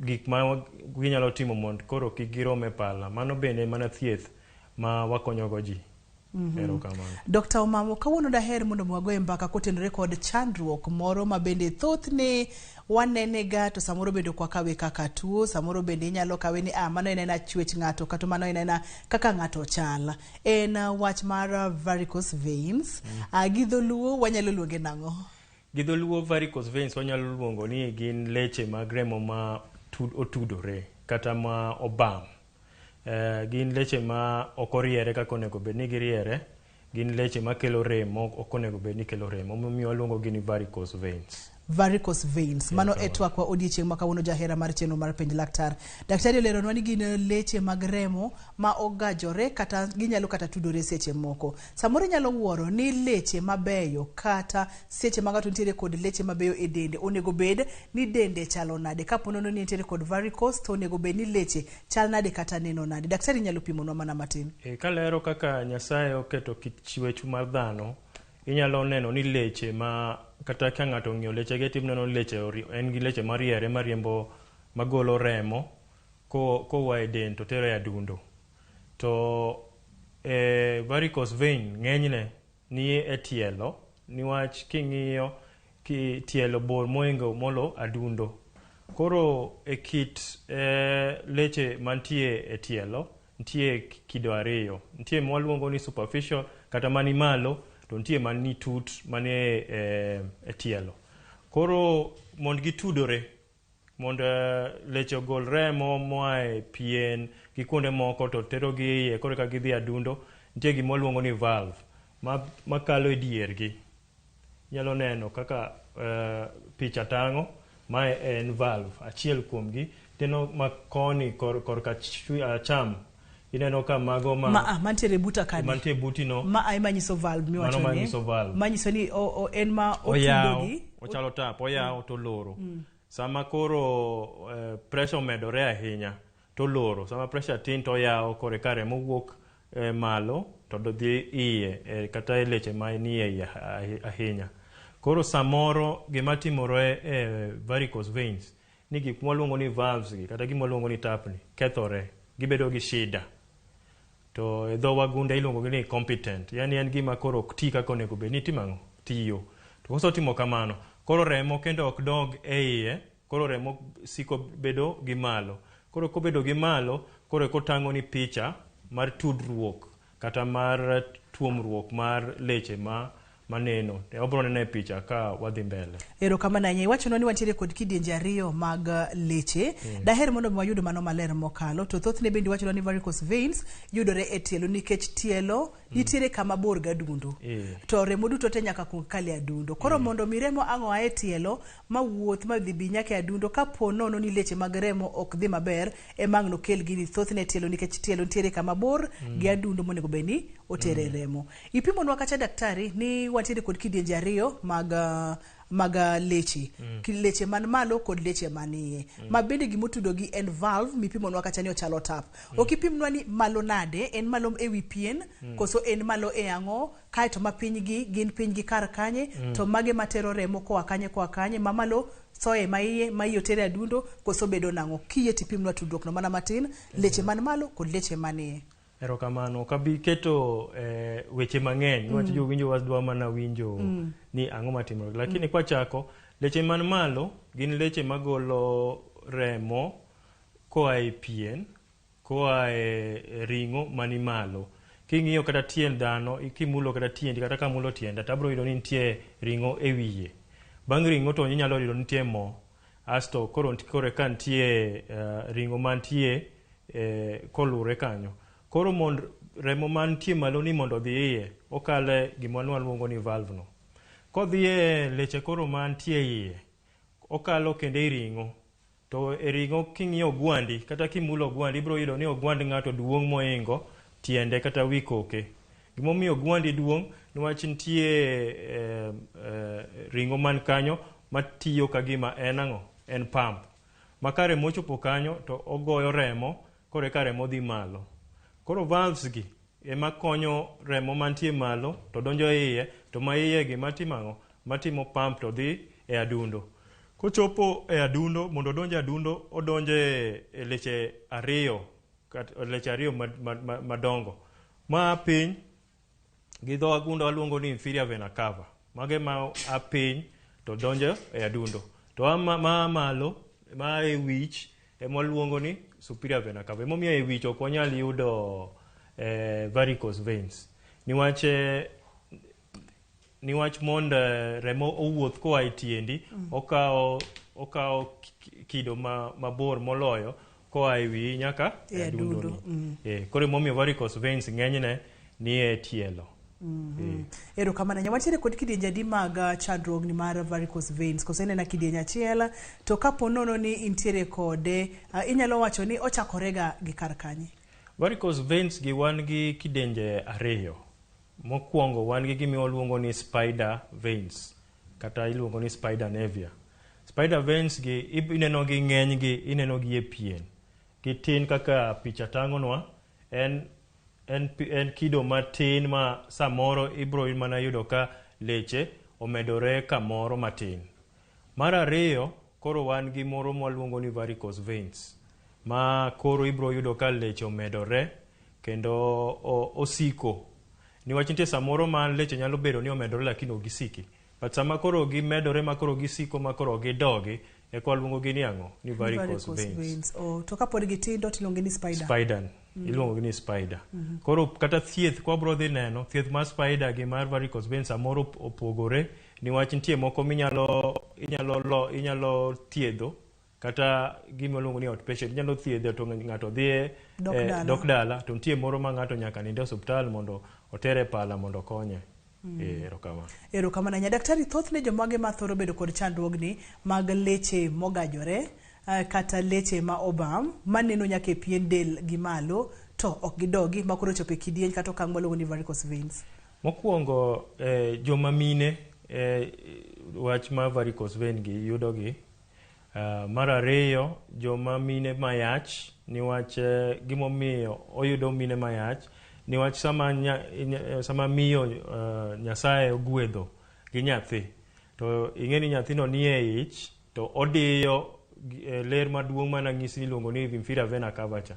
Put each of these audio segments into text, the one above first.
Gik ma ginyalo timo mondo koro kik girom e pala. Mano bende mana thieth ma wakonyogo ji. Erokamano. Dr. Omamo, kawuono daher mondo wagoye mbaka kotenore kod chandruok moro ma bende thothne wanene ga, to samoro bende ok wakawe kaka tuo. Samoro bende inyalo kawe ni ah, mano en aena chwech ng'ato, kata mano en aena kaka ng'ato chal. En wach mar varicose veins. Gi dholuo wanyalo luonge nang'o? Gi dholuo, varicose veins wanyalo luongo ni gin leche mag remo ma otudore kata ma obam. Gin leche ma ok oriere kaka onego bed ni giriere. Gin leche makelo rem ma ok onego bed ni kelo rem. Omiyo waluongo gi ni varicose veins. Varicose veins. Mano e twakwa odiechieng' ma kawuono, jahera mar chenro mar Penj Laktar. Daktari oleronwa ni gin leche mag remo ma ogajore kata ginyalo kata tudore seche moko. Samoro inyalo wuoro ni leche mabeyo, kata seche ma ng'ato nitiere kod leche mabeyo e dende, onego bed ni dende chalo nade? Kapo nono ni nitiere kod varicose, to onego bed ni leche chal nade kata neno nade? Daktari nyalo pimonwa mana matin. E, kalero kaka Nyasaye oketo kit chwech mar dhano, inyalo neno ni leche ma kata ka ng'ato ong'iyo lechege, tibiro neno ni leche en gi leche mariere mariembo magolo remo koa e del to tero e adundo. To varicose vein ng'enyne ni e tielo, niwach king'iyo ki tielo bor mohingo molo adundo. Koro e kit leche mantie e tielo, nitie kido ariyo. Nitie mwaluongo ni superficial kata mani malo, to nitie mani tut manie e tielo. Koro mondo gitudore, mondo leche ogol remo moa e pien gi kuonde moko to terogi iye koro eka gidhi adundo, nitie gima waluongo ni valve makalo e diergi. Inyalo neno kaka picha tang'o. Mae en valve achiel kuomgi. Tineno ma koni korka acham, ineno ka mago ma Ma ah, mantiere buta kani. Mantie butino. Ma ema nyiso valve miwacho Mano ni. Manyiso valve. Manyiso ni o en ma oyaw otudogi. Ochalo tap, oyaw to oloro. Sama koro pressure omedore ahinya to oloro, sama pressure tin to oyawo, koro eka remo wuok malo to dhi iye kata e leche ma nie iye ahinya. Koro samoro gima timore e varicose veins ni gik mwaluongo ni valves gi kata gima waluongo ni tap ni kethore, gibedo gi shida, to e dho wagunda iluongo gi ni incompetent, yani en gima koro ok ti kaka onego bed ni timo ang'o tiyo. To kosetimo kamano, koro remo kendo ok dog e iye, koro remo siko bedo gi malo. Koro kobedo gi malo, koro eko tang'o ni picha mar tudruok kata mar tuomruok mar leche ma maneno. Wabro neno e picha ka wadhi mbele. Erokamano ahinya. Iwachonwa ni wantiere kod kidienje ariyo mag leche. Daher mondo mi wayud mano maler mokalo. To thothne bende iwachonwa ni varicose veins yudore e tielo nikech tielo nitiere kama bor gadundo. To remo duto te nyaka kuong kal e adundo. Koro mondo mi remo ang' oa e tielo ma wuoth ma dhi bi nyaka e adundo, kapo nono ni leche mag remo ok dhi maber, ema ang' nokel gini thothne e tielo, nikech tielo nitiere kama bor gi adundo monego bed ni otere remo. Ipimonwa kacha, daktari, ni wantiere kod kidienje ariyo mag leche. Leche man malo kod leche man iye. Ma bende gimotudogi en valve mipimonwa kacha ni ochalo tap. Ok ipimnwa ni malo nade, en malo ewi pien, koso en malo e ang'o, kaeto ma piny gi gin piny gi kar kanye, to mage matero remo koa kanye, ma malo soye ma iye, ma iye otere adundo, koso bedo nang'o? Kiyie tipimnwa tudruok no mana matin, leche man malo kod leche man iye. Erokamano. Ok abi keto weche mang'eny niwach jowinjo wa dwa mana winjo ni ang'o matimore. Lakini kwachako, leche man malo gin leche magolo remo koa e pien, koa e ring'o mani malo. King'iyo kata tiend dhano, kimulo kata tiendi kata kamulo tienda, to abiro yudo ni nitie ring'o e wiye. Bang' ring'o to inyalo yudo nitie mo. Asto koro ka nitie ring'o mantie kolure kanyo. Koro mond remo mantie malo ni mondo odhi iye, okalo e gima nwaluongo ni valve no. Kodhi e leche koro mantie iye, okalo kendo e ring'o. To e ring'o king'iyo ogwandi kata kimulo ogwandi, ibiro yudo ni ogwand ng'ato duong' mohingo tiende kata wi koke. Gimomiyo ogwandi duong' niwach nitie ring'o man kanyo matiyo ka gima en ang'o? En pump. Ma ka remo ochopo kanyo to ogoyo remo, koro eka remo dhi malo. Koro valves gi ema konyo remo mantie malo to donjo e iye, to ma iye gi matimo ang'o? Matimo pump to dhi e adundo. Koro Kochopo e adundo, mondo odonj e adundo, odonjo e leche ariyo, leche ariyo madongo. Ma piny, gi dho wagunda waluongo ni inferior vena cava. Mago ema a piny to donjo e adundo. To a ma malo, ma e wich, ema waluongo ni superior vena cava. Emomiyo e wich ok wanyal yudo varicose veins. Niwach mondo remo owuoth koa e tiendi, okawo kido mabor moloyo koa e wiyi nyaka e adundo. Koro emomiyo varicose veins ng'enyne ni e tielo. Erokamano ahinya. Wantiere kod kidienje adi mag chandruogni mar varicose veins? Koso en ena kidieny achiel? To kapo nono ni intiere kode, inyalo wacho ni ochakorega gi kar kanye? Varicose veins gi wan gi kidienje ariyo. Mokwongo wan gi gima waluongo ni spider veins, kata iluongo ni spider nevia. Spider veins gi ineno gi ng'eny gi ineno gi e pien. Gitin kaka picha tang'onwa, en kido matin ma samoro ibro mana yudo ka leche omedore kamoro matin. Mar ariyo, koro wan gi moro mwaluongo ni varicose veins, ma koro ibro yudo ka leche omedore kendo osiko. Niwach nitie samoro ma leche nyalo bedo ni omedore lakini ok gisiki. But sama koro gimedore ma koro gisiko ma koro gidogi, eka waluongo gi ni ang'o? Ni varicose veins. Oh, to kapod gitindo tiluongo ni spider. Spider. Iluongo gi ni spider. Koro kata thieth kwa bro dhi neno, thieth mar spider gi mar varicose veins samoro opogore, niwach nitie moko minyalo inyalo thiedho kata gima iluongo ni outpatient, inyalo thiedho to ng'ato dhi dok dala, to nitie moro ma ng'ato nyaka nind e osiptal mondo otere pala mondo okonye. Erokamano. Erokamano ahinya. Daktari, thothne jomage ma thoro bedo kod chandruogni mag leche mogajore, kata leche ma obam, maneno nyaka e pien del gi malo, to ok gidogi, ma koro chopo e kidieny kata okang' maluongo ni varicose veins? Mokwongo, joma mine, wach mar varicose vein gi yudo gi. Mar ariyo, joma mine mayach, niwach gimomiyo oyudo mine mayach, niwach sama miyo Nyasaye ogwedho gi nyathi, to ing'e ni nyathino ni e ich, to odiyo ler maduong' mana ng'isi iluongo ni inferior vena cava cha.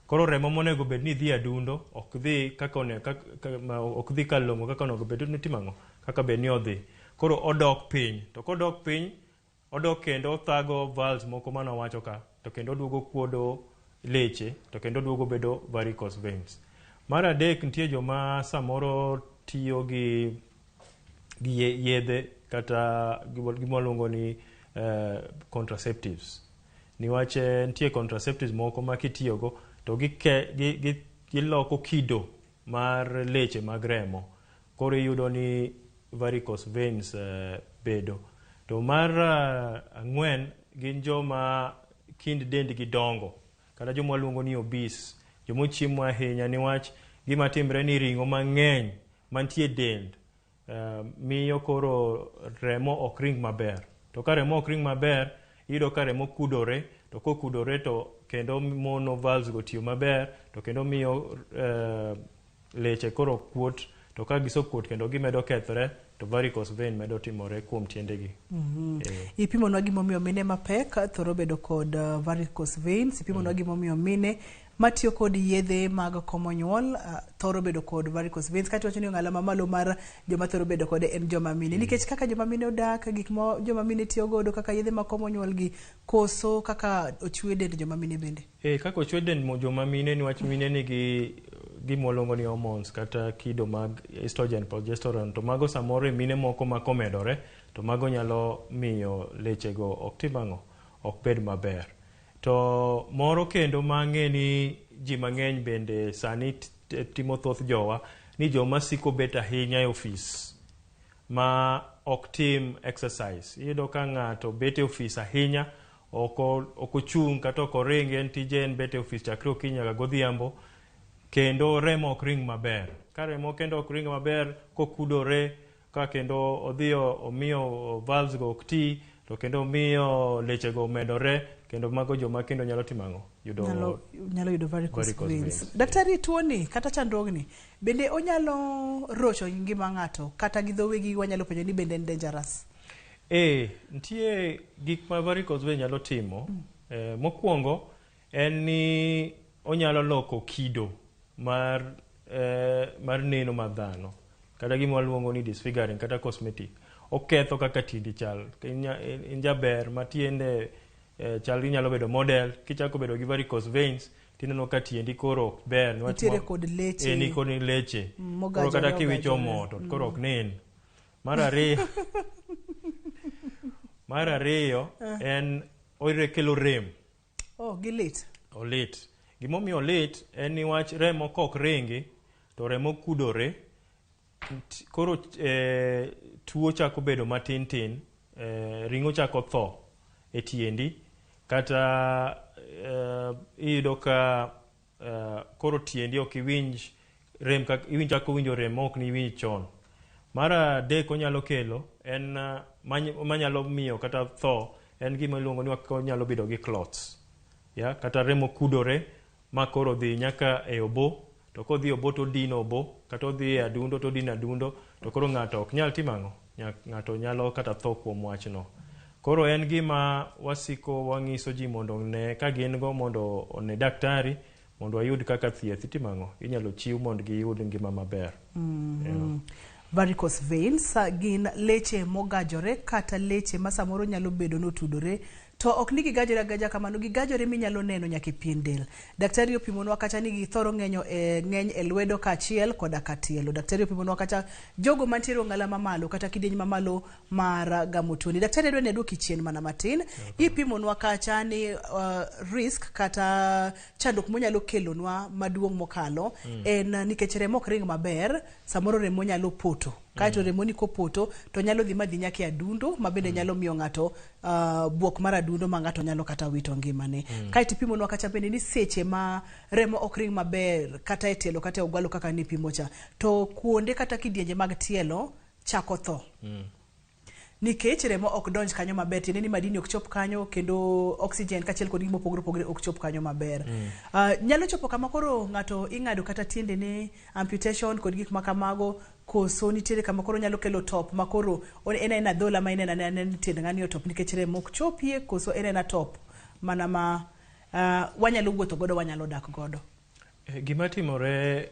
Koro remo monego bed ni dhi adundo, ok dhi kaka ok dhi kalong'o kaka onego bed ni timo ang'o, kaka bed ni odhi. Koro odok piny, to kodok piny, odok kendo othago valves moko mane wawacho ka, to kendo oduogo kuodo leche, to kendo oduogo bedo varicose veins. Mar adek, nitie joma samoro tiyo gi yedhe kata gima waluongo ni contraceptives. Niwach nitie contraceptives moko ma kitiyogo to giloko kido mar leche mag remo. Koro iyudo ni varicose veins bedo. To mar ang'wen gin joma kind dendgi dongo, kata joma waluongo ni obese, joma ochiemo ahinya, niwach gima timre ni ring'o mang'eny mantie dend miyo koro remo ok ring maber. To ka remo ok ring maber, iyudo ka remo kudore, to kokudore to kendo mono valves go tiyo maber, to kendo miyo leche koro kuot, to ka gisekuot kendo gimedo kethore, to varicose vein medo timore kuom tiendegi. Ipimonwa gimomiyo mine mapek thoro bedo kod varicose veins, ipimonwa gimomiyo mine matiyo kod yedhe mag komo nyuol thoro bedo kod varicose veins, kata wacho ni ong'ala mamalo mar joma thoro bedo kode en joma mine. Nikech kaka joma mine odak, gik ma joma mine tiyo godo kaka yedhe mag komo nyuol gi, koso kaka ochwe dend joma mine bende? Kaka ochwe dend joma mine, niwach mine nigi gima waluongo ni hormones kata kido mag estrogen, progesterone, to mago samoro e mine moko ma komedore, to mago nyalo miyo lechego ok tim ang'o, ok bed maber. To moro kendo mang'e ni ji mang'eny bende sani timo thoth jowa, ni joma siko bet ahinya e ofis ma ok tim exercise. Iyudo ka ng'ato bet e ofis ahinya, ok ochung' kata ok oring, en tije en bet e ofis chakre okinyi nyaka godhiambo, kendo remo ok ring maber. Ka remo kendo ok ring maber, kokudore, ka kendo odhi omiyo valves go ok ti, to kendo miyo leche go omedore, kendo mago joma kendo nyalo timo ang'o? Yudo nyalo yudo varicose veins. Daktari, tuoni kata chandruogni bende onyalo rocho ngima ng'ato, kata gi dho wegi wanyalo penjo ni bende en dangerous? Ee, nitie gik ma varicose vein nyalo timo. Mokwongo en ni onyalo loko kido mar neno mar dhano, kata gima waluongo ni disfiguring kata cosmetic. Oketho kaka tiendi chal. In jaber ma tiende chal inyalo bedo model, kichako bedo gi varicose veins tineno ka tiendi koro ok ber niwach Nitiere kod leche. Ni kod leche. Mogajore, Koro kata kiwicho ogajore. mo to koro ok nen. Mar ariyo en kelo rem. Oh, gilit. Olit. Gimomiyo olit en niwach remo kok ringi to remo kudore. Koro tuo chako bedo matin tin, ring'o chako tho e tiendi, kata iyudo ka koro tiendi ok iwinj rem kaka iwinj, chako winjo rem ma ok niwinj chon. Mar adek onyalo kelo en manyalo miyo kata tho en gima iluongo ni onyalo bedo gi clots. Ya, kata remo kudore ma koro dhi nyaka e obo, to kodhi e obo to odino obo, kata odhi e adundo to odino adundo, to koro ng'ato ok nyal timo ang'o? Ng'ato nyalo kata tho kuom wachno. Koro en gima wasiko wang'iso ji mondo one ka gin go mondo one daktari mondo wayud kaka thieth itimo ang'o? Inyalo chiw mondo giyud ngima maber. Yeah. Varicose veins gin leche mogajore kata leche ma samoro nyalo bedo notudore, to ok ni gigajore agaja kamano, gigajore minyalo neno nyaka e pien del. Daktari opimonwa kacha ni githoro ng'enyo e ng'eny e lwedo kaachiel koda ka tielo. Daktari opimonwa kacha jogo mantiere ong'ala mamalo kata kidieny mamalo mar gamo tuoni. Daktari, adwa ni aduoki chien mana matin. Ipimonwa kacha ni risk kata chandruok monyalo kelonwa maduong' mokalo en nikech remo ok ring maber, samoro remo nyalo poto kaeto remo ni kopoto to nyalo dhi madhi nyaka e adundo, ma bende nyalo miyo ng'ato buok mar adundo ma ng'ato nyalo kata wito ngimane. Kaeto ipimonwa kacha bende ni seche ma remo ok ring maber kata e tielo kata e ogwalo kaka nipimo cha, to kuonde kata kidienje mag tielo chako tho nikech remo ok donj kanyo maber, tiende ni madini ok chop kanyo kendo oxygen kaachiel kod gik mopogore opogore ok chop kanyo maber. Nyalo chopo kama koro ng'ato ing'ado kata tiendene, amputation kod gik ma kamago, koso nitiere kama koro nyalo kelo top ma koro en aena adhola ma ineno anena ni tiend ng'ani otop nikech remo ok chopie, koso en aena top mana ma wanyalo wuotho godo, wanyalo dak godo? Gima timore,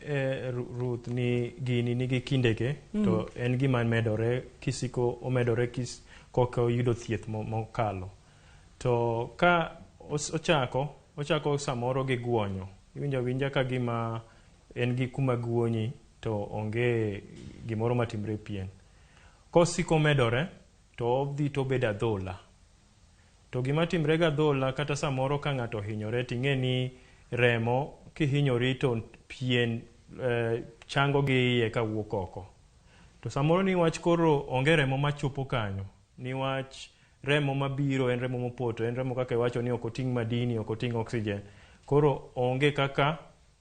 Ruth, ni gini nigi kindege to en gima medore kisiko omedore kis koka oyudo thieth mokalo. To ka ochako samoro gi guonyo, iwinjo awinja ka gima en gi kuma guonyi to onge gimoro matimre e pien. Kosiko medore to odhi to obedo adhola. To gima timre gi adhola, kata samoro ka ng'ato ohinyore, ting'e ni remo kihinyori to pien chango gi iye kawuok oko. To samoro niwach koro onge remo machopo kanyo, niwach remo mabiro en remo mopoto, en remo kaka iwacho ni ok oting' madini, ok oting' oxygen. Koro onge kaka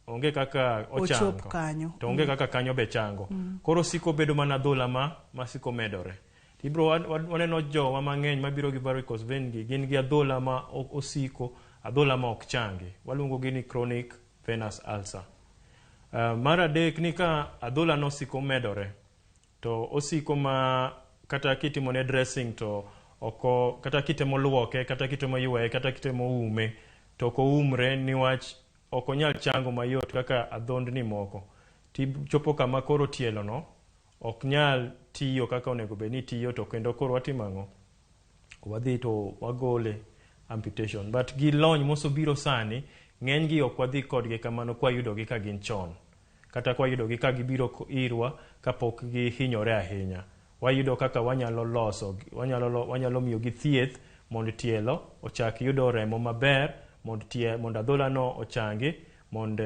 ochango. Ochop kanyo. To onge kaka kanyo be chango. Koro siko bedo mana adhola ma siko medore. Ibro waneno jowa mang'eny mabiro gi varicose vein gi gin gi adhola ma osiko, adhola ma ok changi. Waluongo gi ni chronic venous ulcer. Mar adek ni ka adhola no osiko medore, to osiko ma kata kitimone dressing to oko, kata kitemo luoke, kata kitemo yweye, kata kitemo ume, to ok oumre niwach ok onyal chango mayot kaka adhondni moko. Tichopo kama koro tielo no ok nyal tiyo kaka onego bed ni tiyo, to kendo koro watimo ang'o? Wadhi to wagole, amputation. But gi lony mosobiro sani, ng'eny gi ok wadhi kodgi kamano kwayudogi ka gin chon. Kata kwayudogi ka gibiro irwa kapok gihinyore ahinya. Wayudo kaka wanyalo loso, wanyalo miyogi thieth mondo tielo ochak yudo remo maber, mondo adhola no ochangi, mondo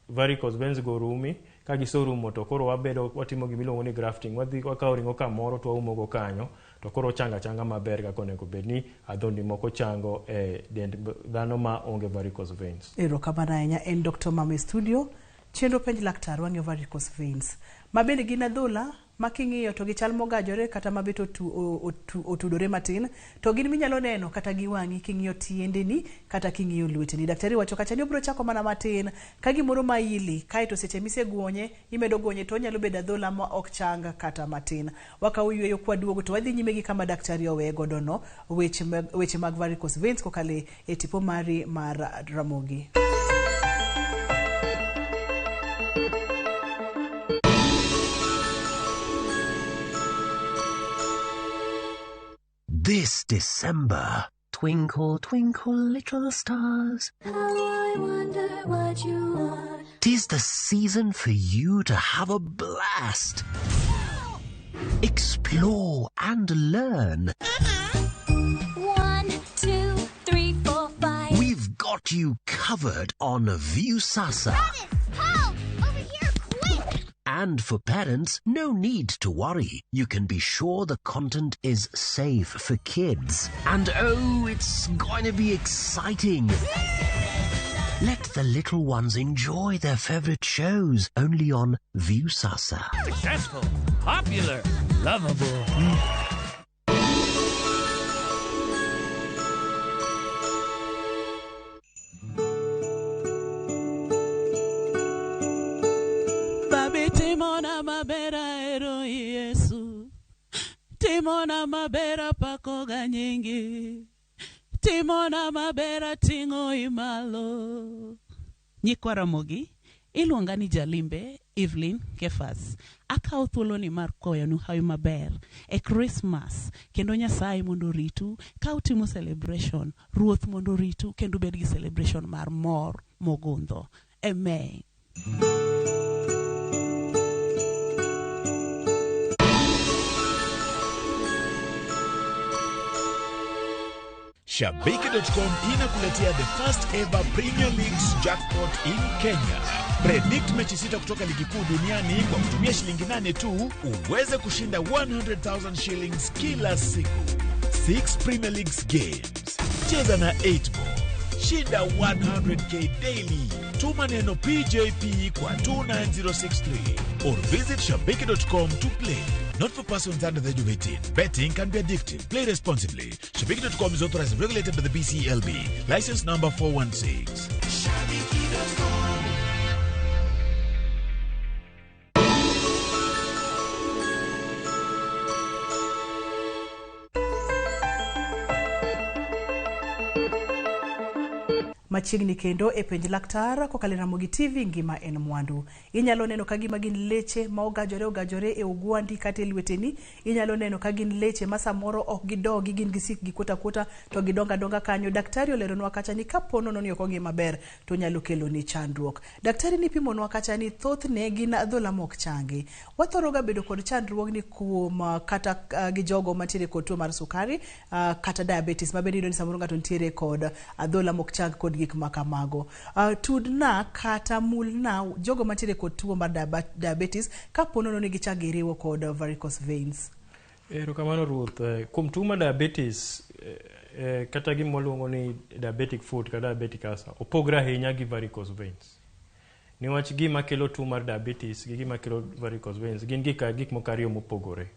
varicose veins go rumi. Ka giserumo to koro wabedo watimo gimiluongo ni grafting. Wadhi wakawo ring'o kamoro to waumo go kanyo, to koro ochango achanga maber kaka onego bed ni adhondi moko chango e dend dhano ma onge varicose veins. Erokamano ahinya. En Dr. Mama e studio, chenro Penj Laktar. Wang'iyo varicose veins, ma bende gin adhola. ma king'iyo to gichal mogajore kata mabet otudore matin, to gin minyalo neno kata gi wang'i king'iyo tiendeni kata king'iyo lweteni. Daktari wacho kacha ni obiro chako mana matin ka gimoro ma ili, kaeto seche miseguonye imedo guonye to onyalo bedo adhola ma ok chang kata matin. Wakawo yweyo kwaduogo to wadhi nyime gi kama daktari oweye godo no weche mag varicose veins kokalo e tipo mari mar Ramogi. This December, Twinkle, twinkle, little stars. How I wonder what you are. 'Tis the season for you to have a blast. Explore and learn. 1, 2, 3, 4, 5. We've got you covered on Viusasa. Help! Over here, quick! And for parents, no need to worry. You can be sure the content is safe for kids. And oh, it's going to be exciting. Let the little ones enjoy their favorite shows only on Viusasa. Successful, popular, lovable. Babi timona mabera ero Yesu, timona mabera pakoga nyingi, timona mabera ting'o imalo. Nyikwa Ramogi, iluonga ni Jalimbe Evelyn Kefas. Akawo thuoloni mar kwayonu hawi maber e Christmas, kendo Nyasaye mondo oritu ka utimo celebration, Ruoth mondo oritu kendo ubed gi celebration mar mor mogundho. Amen. Shabiki.com inakuletea the first ever Premier Leagues jackpot in Kenya. Predict mechi sita kutoka ligi kuu duniani kwa kutumia shilingi 8 tu uweze kushinda 100,000 shillings kila siku. 6 Premier Leagues games. Cheza na 8 ball. Shinda 100k daily. Tuma neno PJP kwa 29063 or visit shabiki.com to play. Not for persons under the age of 18. Betting can be addictive. Play responsibly. Shabiki.com is authorized and regulated by the BCLB. License number 416. Shabiki.com. Machiegni kendo e penj laktar kokalo e Ramogi TV ngima en mwandu. Inyalo neno ka gima gin leche ma ogajore ogajore e ogwandi kata e lweteni. Inyalo neno ka gin leche ma samoro ok gidogi, gin gisik gikuot akuota to gidongo adonga kanyo. Daktari oleronwa kacha ni kapo nono ni ok ong'i maber to nyalo keloni chandruok. Daktari nipimonwa kacha ni thothne gin adhola mok changi. Wathoro ga bedo kod chandruogni kuom kata gi jogo mantiere kod tuo mar sukari kata diabetes, ma bende iyudo ni samoro ng'ato nitiere kod adhola mok chang kod gik ma kamago. Tudna kata mulna jogo mantiere kod tuo mar diabetes kapo nono ni gichak giriwo kod varicose veins. Erokamano Ruoth. Kuom tuo mar diabetes kata gima waluongo ni diabetic foot kata diabetic ulcer opogore ahinya gi varicose veins. Niwach gima kelo tuo mar diabetes gi gima kelo varicose veins gin gik moko ariyo mopogore.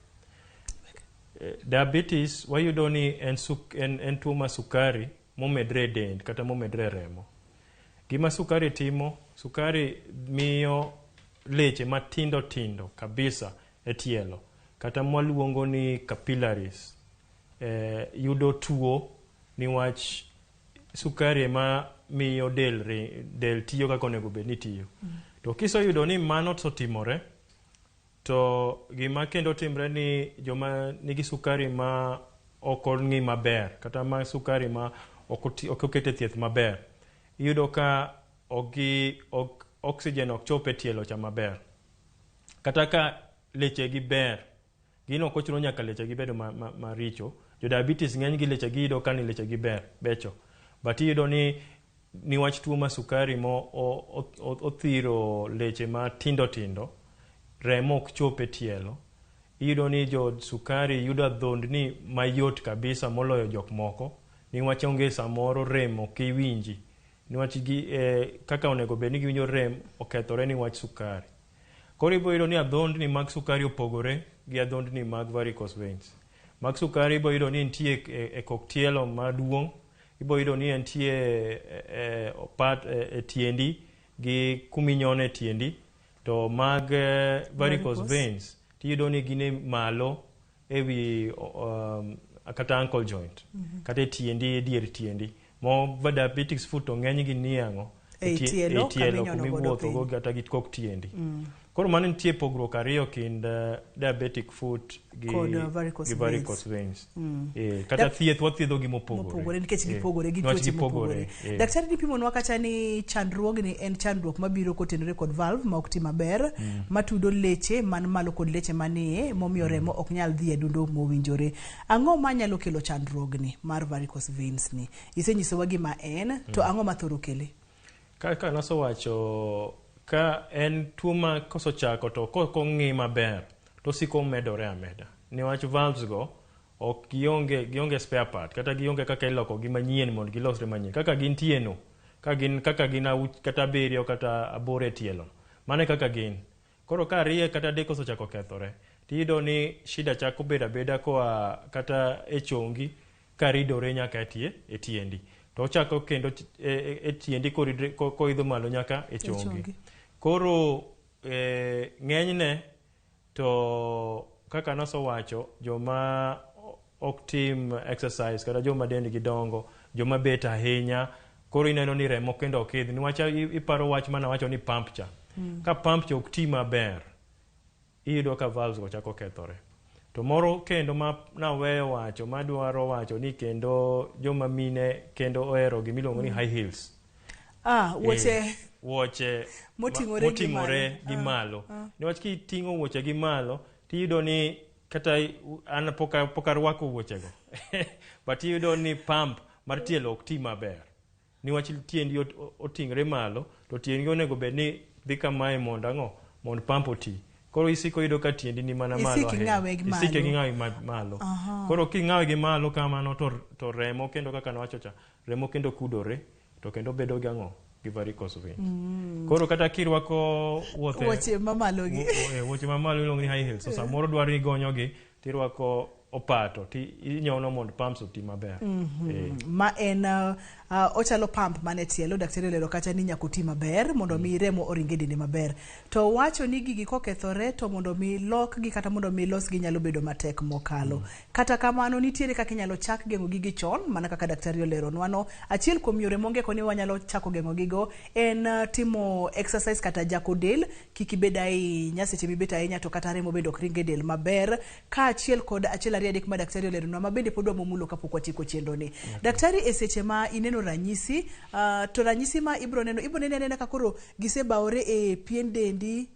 Diabetes wayudo ni en tuo mar sukari momedre e dend kata momedre e remo. Gima sukari timo, sukari miyo leche matindo tindo kabisa e tielo kata mwaluongo ni capillaries yudo tuo niwach sukari ema miyo del tiyo kaka onego bed ni tiyo. To kiseyudo ni mano osetimore, to gima kendo timre ni joma nigi sukari ma ok ong'i maber kata ma sukari ma ok okete thieth maber, iyudo ka oxygen ok chop e tielo cha maber. Kata ka leche gi ber, gino ok ochuno nyaka leche gi bedo maricho. Jo diabetes ng'eny gi leche gi iyudo ka ni leche gi ber, becho. But iyudo ni niwach tuo mar sukari mo othiro leche matindo tindo, remo ok chop e tielo. Iyudo ni jo sukari yudo adhondni mayot kabisa moloyo jok moko, niwach onge samoro rem ok iwinji. Niwach gi kaka onego bed ni giwinjo rem okethore niwach sukari. Koro ibo yudo ni adhondni mag sukari opogore gi adhondni mag varicose veins. Mag sukari ibo yudo ni nitie e kok tielo maduong', ibo yudo ni entie e opat e tiendi gi kuminyone e tiendi. To mag varicose veins tiyudo ni gin e malo ewi kata ankle joint, kata e tiendi, e dier tiendi. Mo diabetic foot to ng'eny gi nie ang'o? Ei tielo, e tielo kaminyono godo kumiwuotho go piny. kata gi kok tiendi. Koro mano nitie pogruok ariyo kind diabetic foot gi, Kod, varicose gi varicose veins. Kata thieth wathiedho gi mopogore. Mopogore nikech gipogore gi niwach tuoche gipogore, mopogore. Daktari nipimonwa kacha ni chandruogni en chandruok mabiro kotenore kod valve ma ok ti maber, matudo leche man malo kod leche manie, momiyo remo ok nyal dhi e adundo mowinjore. Ang'o manyalo kelo chandruogni mar varicose veins ni? Isenyisowa gima en, to ang'o mathoro kele? Kaka nasewacho, ka en tuo ma kosechako to kok ong'i maber to osiko medore ameda. Niwach valves go ok gionge spare part, kata gionge kaka iloko gi manyien mondo gilosre manyien. Kaka gintie no, ka gin kaka gin kata 7 kata 8 e tielo, mano e kaka gin. Koro ka 2 kata 3 osechako kethore, tiyudo ni shida chako bedo abeda koa kata e chongi karidore nyaka e tiendi. To ochako kendo e tiendi koidho malo nyaka e chongi. Chongi. Koro ng'enyne to kaka nasewacho, joma ok tim exercise kata joma dendgi dongo, joma bet ahinya, koro ineno ni remo kendo ok idhi. Niwach iparo wach mana wacho ni pump cha. Ka pump cha ok ti maber, iyudo ka valves go chako kethore. To moro kendo ma naweyo wacho, madwaro wacho ni kendo joma mine kendo ohero gimiluongo ni high heels. Wuoche Wuoche moting'ore gi moting'ore malo. gi malo. Niwach kiting'o wuoche gi malo, tiyudo ni kata an pok arwako wuochego. But iyudo ni pump mar tielo ok ti maber. Niwach tiendi oting're malo, to tiendi onego bed ni dhi kamae mondo ang'o? Mondo pump oti. Koro isiko yudo ka tiendi ni mana malo Isiko ahinya. ing'awe gi Isiko malo. ing'awe malo. Koro king'awe gi malo kamano to remo kendo kaka nawacho cha, remo kendo kudore, to kendo bedo gi ang'o? Gi varicose veins. Koro kata kirwako wuothe Wuoche mamalo gi. Wuoche mamalo iluongo ni high heels. So samoro dwaro ni igonyogi, tirwako opato, ti inyono mondo pumps oti maber. Ma en ochalo pump mane tielo, daktari olero kacha ni nyaka oti maber mondo mi remo oring e dende maber. To wacho ni gigi kokethore to mondo mi lokgi kata mondo mi losgi nyalo bedo matek mokalo. Kata kamano nitiere kaka inyalo chak geng'o gigi chon, mana kaka daktari oleronwa no. Achiel kuom yore mongeko ni wanyalo chako geng'o gigo en timo exercise kata jako del, kik ibed ahinya seche mibet ahinya to kata remo bende ok ring e del maber, kaachiel kod achiel ariyo adek ma daktari oleronwa ma bende pod wamomulo kapok watieko chenro ni. Daktari, e seche ma ineno ranyisi, to ranyisi ma ibro neno, ibro neno anena ka koro gisebawore e pien dendi,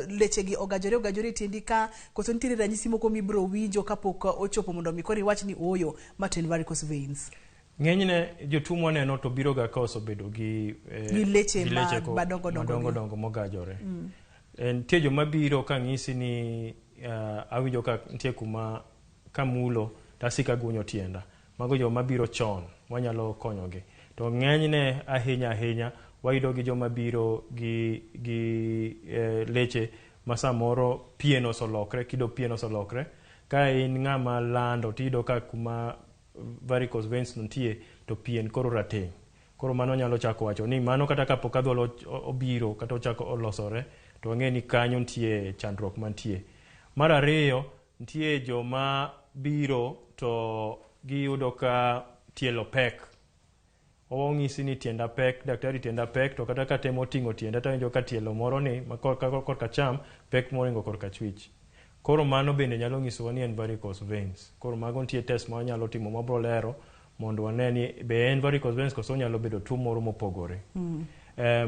lechegi ogajore e tiendi ka, koso nitiere ranyisi moko mibro winjo kapok ochopo mondo mi koro iwach ni ooyo, ma to en varicose veins? Ng'enyne jotuo mwaneno to biro ga ka osebedo gi, Gi leche gi leche madongo dongo madongo gi. dongo mogajore. Nitie joma biro ka ng'isi ni awinjo ka nitie kuma kamulo to asiko agunyo tienda. Mago joma biro chon, wanyalo konyogi. To ng'enyne ahinya ahinya wayudo gi joma biro gi leche ma samoro pien oselokre, kido pien oselokre. Ka in ng'ama lando tiyudo ka kuma varicose veins nitie to pien koro rateng'. Koro mano nyalo chako wacho ni mano kata kapok adhuol obiro kata ochako olosore to wang'e ni kanyo nitie chandruok mantie. Mar ariyo, nitie joma biro to giyudo ka tielo pek. Ong'isi ni tienda pek, daktari tienda pek, to kata katemo ting'o tienda to awinjo ka tielo moro ni ma korka acham pek moringo korka achwich. Koro mano bende nyalo nyisowa ni en varicose veins. Koro mago nitie test ma wanyalo timo mabro lero mondo wane ni be en varicose veins koso onyalo bedo tuo moro mopogore.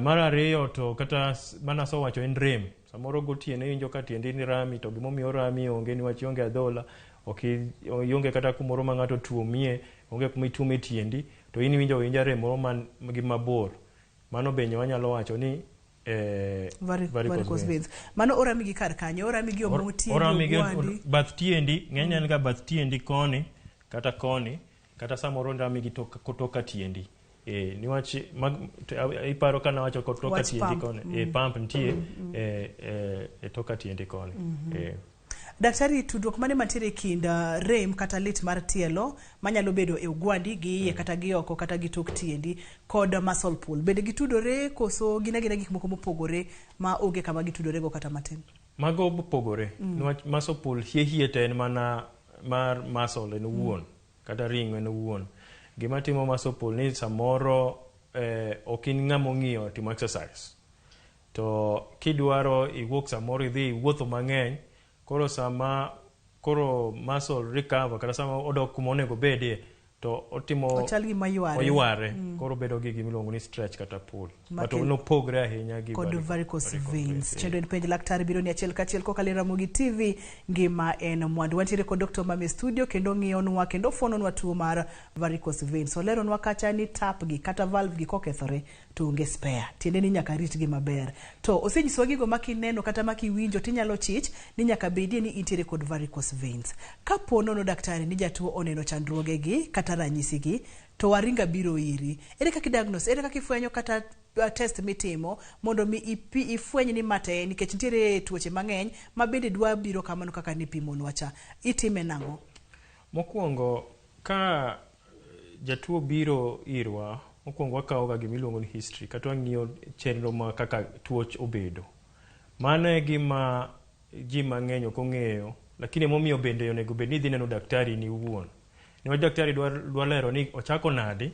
Mar ariyo to kata mana asewacho en rem. Samoro gotieno iwinjo ka tiendi ni rami to gimomiyo orami onge niwach ionge adhola, ok ionge kata kumoro ma ng'ato tuomie, onge kuma ituome tiendi, to in iwinjo awinja rem moro man gi mabor. Mano bende wanyalo wacho ni Varicose veins. Mano orami gi kar kanyo, orami gi omo tiendi, Orami gi ogwandi. bath tiendi, ng'enyne en ga bath tiendi koni kata koni, kata samoro orami gi tok ka tiendi. Eh, niwach mag, iparo ka nawacho ko toka Wach tiendi pump. koni. Eh, pump nitie e toka tiendi koni. Eh. Daktari, tudruok mane mantiere e kind rem kata lit mar tielo manyalo bedo e ogwandi gi iye kata gi oko kata gi tok tiendi kod muscle pull? Bende gitudore koso gin agina gik moko mopogore ma onge kama gitudorego kata matin? Mago opogore. Niwach muscle pull hie hie to en mana mar muscle en owuon kata ring'o en owuon. Gima timo muscle pull ni samoro ok in ng'ama ong'iyo timo exercise. To kidwaro iwuok samoro idhi iwuotho mang'eny, koro sama koro muscle recover kata sama odok kuma onego obedie to otimo Ochal gima yware. Oyware. Koro bedo gi gima iluongo ni stretch kata pull. But Makel- nopogre ahinya gi kod varicose veins. eh. Chenro en Penj Laktar biro ni achiel kachiel kokalo e Ramogi TV. Ngima en mwandu. Wantiere kod Dr. Mami e studio kendo ng'iyonwa kendo fuononwa tuo mar varicose veins. Oleronwa kacha ni tap gi kata valve gi kokethore to onge spare. Tiende ni nyaka ritgi maber. To osenyisowa gigo ma kineno kata ma kiwinjo tinyalo chich ni nyaka bedie ni intiere kod varicose veins. Kapo nono daktari ni jatuo oneno chandruoge gi kata ranyisi gi to waringa biro iri. Ere kaka diagnose, ere kaka ifwenyo kata test mitimo mondo mi ifweny ni mate, nikech nitiere tuoche mang'eny ma bende dwa biro kamano kaka nipimonwa cha. Itime nang'o? Mokwongo ka jatuo biro irwa, mokwongo wakawo ga gima iluongo ni history kata wang'iyo chenro ma kaka tuo obedo. Mano e gima ji mang'eny ok ong'eyo, lakini emomiyo bende onego bed ni idhi neno daktari ni iwuon. Niwach daktari dwa lero ni ochako nadi,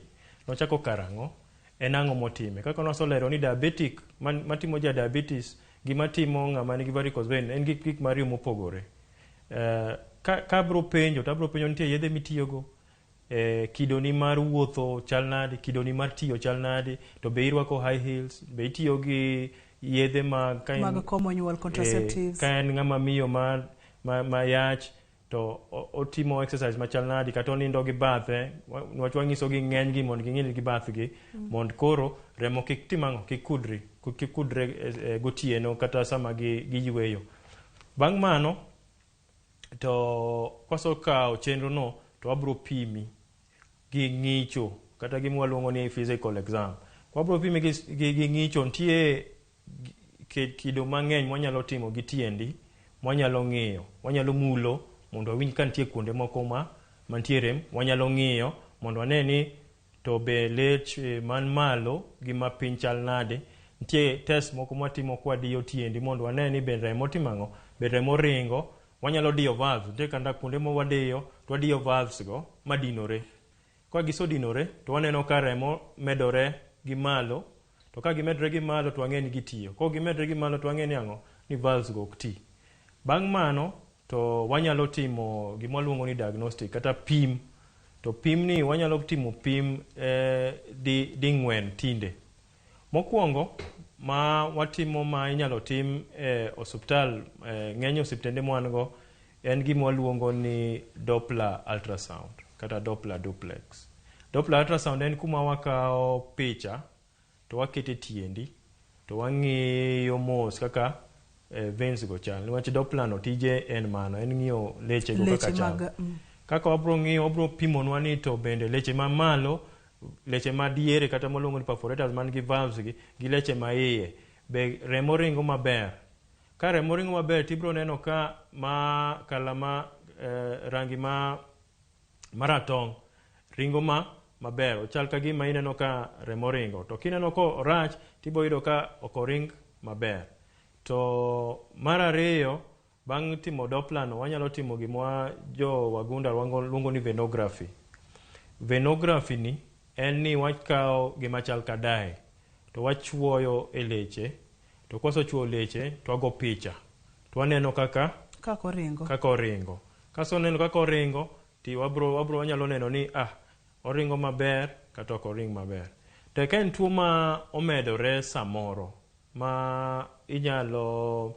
nochako karang'o, en ang'o motime. Kaka noselero ni diabetic, matimo ja diabetes, gima timo ng'ama nigi varicose vein en gik mariyo mopogore. Ka abro penjo, to abro penjo nitie yedhe mitiyogo, kidoni mar wuotho chal nadi, kidoni mar tiyo chal nadi, to be irwako high heels, be itiyo gi yedhe mag ka en, mag komo nyuol, contraceptives. Ka en ng'ama miyo ma yach, to otimo exercise machal nadi, kata onindo gi bathe, niwach wang'iso gi ng'eny gi mondo ging'i gi bathgi, mondo koro remo kik tim ang'o, kik kudre gotieno kata sama giyweyo. Bang' mano, to kwasekawo chenro no, to wabro pimi gi ng'icho kata gima waluongo ni physical exam. Wabro pimi gi ng'icho, nitie kido mang'eny mwanyalo timo gi tiendi, mwanyalo ng'iyo, wanyalo mulo mondo wawinj ka nitie kuonde moko ma mantie rem, wanyalo ng'iyo mondo wane ni to be lech man malo gi ma piny chal nade. Nitie test moko mwatimo kwadiyo tiendi mondo wane ni be remo timo ang'o, be remo ringo. Wanyalo diyo valves, nitie kanda kuonde ma wadiyo, to wadiyo valves go madinore. Ka gisedinore, to waneno ka remo medore gi malo, to ka gimedore gi malo to wang'e ni gitiyo. Ka gimedore gi malo to wang'e ni ang'o, ni valves go ok ti. Bang' mano, to wanyalo timo gima waluongo ni diagnostic kata pim. To pim ni wanyalo timo pim ding'wen tinde. Mokwongo ma watimo ma inyalo tim e osuptal, ng'eny osiptende ma wan go, en gima waluongo ni Doppler ultrasound kata Doppler duplex. Doppler ultrasound en kuma wakawo picha to wakete tiendi to wang'iyo mos kaka veins go chal. Niwach Doppler no tije en mano, en ng'iyo leche go kaka chal. Kaka wabro ng'iyo, wabro pimonwa ni to bende leche ma malo, leche ma diere kata mwaluongo ni perforators man gi valves gi leche ma iye, be remo ringo maber. Ka remo ringo maber tibro neno ka ma kala ma rangi ma maratong' ringo ma maber, ochal ka gima ineno ka remo ringo. To kineno ka orach tibo yudo ka ok oring maber. To mar ariyo, bang' timo Doppler no, wanyalo timo gima jo wagunda luongo ni venography. Venography ni en ni wakawo gima chal ka dye to wachuoyo e leche, to kwasechuoyo leche to wago picha to waneno kaka oringo. Kaseneno kaka oringo, ti wabro wanyalo neno ni oringo maber kata ok oring maber. To ka en tuo ma omedore samoro ma inyalo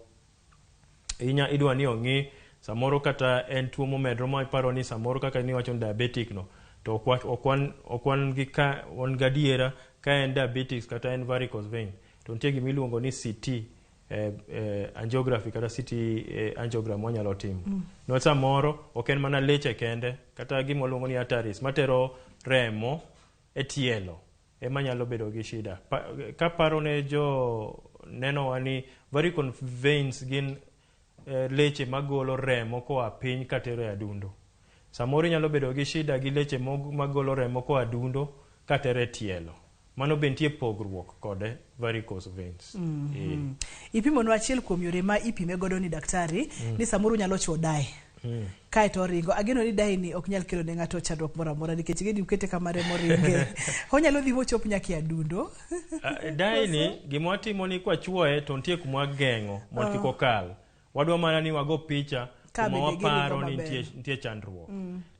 idwa ni ong'i samoro kata en tuo momedore ma iparo ni samoro kaka ni wacho ni diabetic no, to ok wan gi ka wan gadiera ka en diabetes kata en varicose vein, to nitie gima iluongo ni CT angiography kata CT angiogram wanyalo timo. No samoro ok en mana leche kende, kata gima waluongo ni arteries matero remo e tielo ema nyalo bedo gi shida. Kaparo ne jo nenowa ni varicose veins gin leche magolo remo koa piny katero e adundo. Samoro inyalo bedo gi shida gi leche magolo remo koa adundo katero e tielo. Mano be nitie pogruok kod varicose veins. Ipimonwa achiel kuom yore ma ipime godo ni daktari, ni samoro unyalo chuo dye. Kae to oringo. Ageno ni dye ni ok nyal kelo ne ng'ato chandruok moro amora nikech ing'e ni ukete kama remo ringe. Onyalo dhi mochop nyaka e adundo. Dye ni gima watimo ni kwachuoye to nitie kuma wageng'o mondo kik okal. Wadwa mana ni wago picha Ka kuma bende giringo waparo ni maber. nitie chandruok.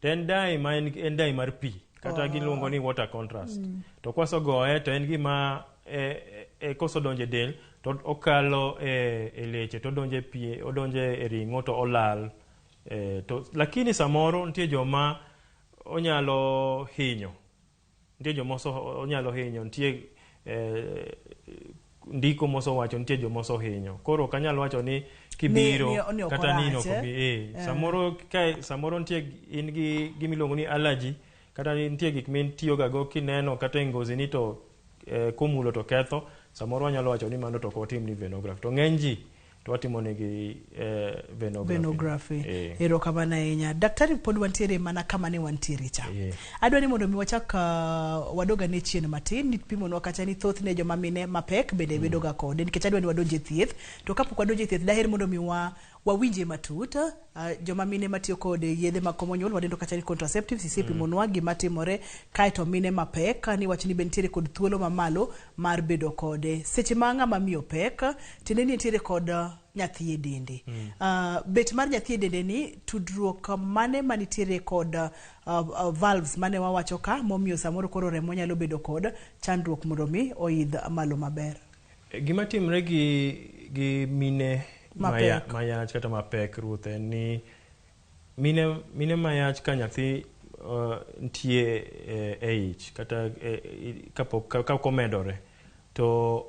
To en dye ma en dye mar pi kata giluongo ni water contrast. To kwasegoye to en gima kosodonjo e del to okalo e leche to odonjo e pi, odonjo e ring'o to olal. To lakini samoro nitie joma onyalo hinyo. Nitie joma onyalo hinyo, nitie ndiko mosewacho nitie joma osehinyo. Koro ok anyal wacho ni kibiro Ni ok kata ni orach, ok obi. Samoro kae samoro nitie in gi gima iluongo ni allergy kata nitie gik mitiyoga go kineno kata e ngozi ni to komulo to ketho. Samoro wanyalo wacho ni mano to ok watim ni venography. To ng'eny ji to watimo negi venography. Venography. Erokamano ahinya. Daktari, pod wantiere mana kama ne wantiere cha. Adwa ni mondo mi wachak wadog ane chien matin, nipimonwa kacha ni thothne joma mine mapek bende bedo ga kode, nikech adwa ni wadonj e thieth. To kapok wadonjo e thieth, daher mondo mi wawinje matut joma mine matiyo kod yedhe mag komo nyuol, wadendo kacha ni contraceptives, isepimonwa gima timore kaeto mine mapek ni wach ni be nitiere kod thuolo mamalo mar bedo kode. Seche ma ng'ama miyo pek, tiende ni nitiere kod nyathi e dende. Bet mar nyathi e dende ni tudruok mane manitiere kod valves mane wawacho ka momiyo samoro koro remo nyalo bedo kod chandruok mondo mi oidh malo maber. Gima timre gi mine Mapek. Mayach kata mapek, Ruth, en ni mine mayach ka nyathi nitie e ich kata kapok ka omedore to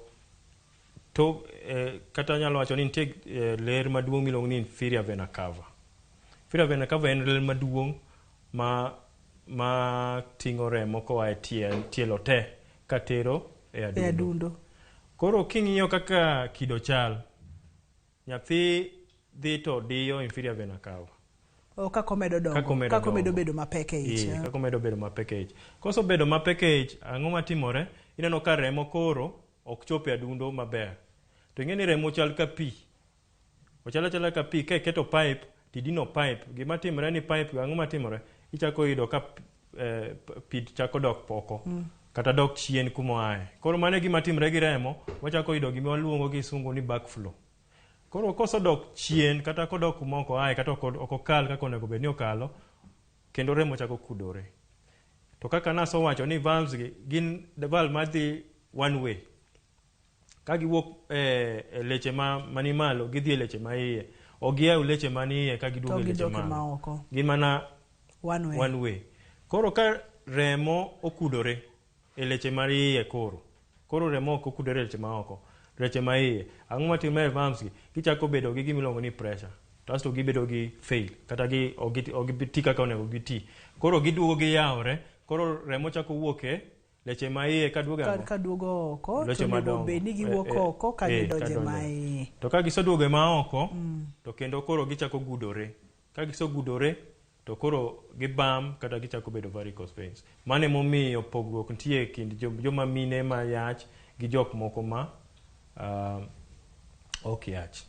kata anyalo wacho ni nitie ler maduong' miluongo ni inferior vena cava. Inferior vena cava en ler maduong' ma ting'o remo koa e tielo te katero e E adundo. adundo. Koro king'iyo kaka kido chal, nyathi dhi to diyo inferior vena cava. O kaka omedo dongo. Kaka omedo Kaka omedo dongo. bedo mapek e ich. Kaka omedo bedo mapek e ich. Kosebedo mapek e ich, ang'o matimore? Ineno ka remo koro ok chop e adundo maber. To ing'e ni remo chal ka pi. Ochal achala ka pi, ka iketo pipe, tidino pipe. Gima timore ni pipe, ang'o matimore? Ichako yudo ka pi chako dok poko. Kata dok chien kuma oaye. Koro mano e gima timre gi remo, wachako yudo gima waluongo gi kisungu ni backflow. Koro kosedok chien kata kodok kuma ok oaye kata ok okal kaka onego bed ni okalo, kendo remo chako kudore. To kaka nasewacho ni valves gi gin valve madhi one way. Ka giwuok e leche mani malo, gidhi e leche ma iye. Ok giyaw leche mani iye ka giduogo To e leche gidok malo. maoko. Gin mana One way. one way. Koro ka remo okudore e leche mar iye koro remo ok okudore e leche maoko, leche ma iye. Ang'o matimore e valves gi? Gichako bedo gi gima iluongo ni pressure. Kasto gibedo gi fail kata gi ok giti kaka onego giti. Koro giduogo giyawre, koro remo chako wuok e leche ma iye ka duogo e Ka, ang'o? ka duogo oko, Leche to onego madongo. bed ni giwuok oko ka gidonjo ka ma donjo. iye. To ka giseduogo e ma oko, to kendo koro gichako gudore. Ka gisegudore, to koro gibam kata gichako bedo varicose veins. Mano emomiyo pogruok nitie e kind joma mine ma yach gi jok moko ma ok yach.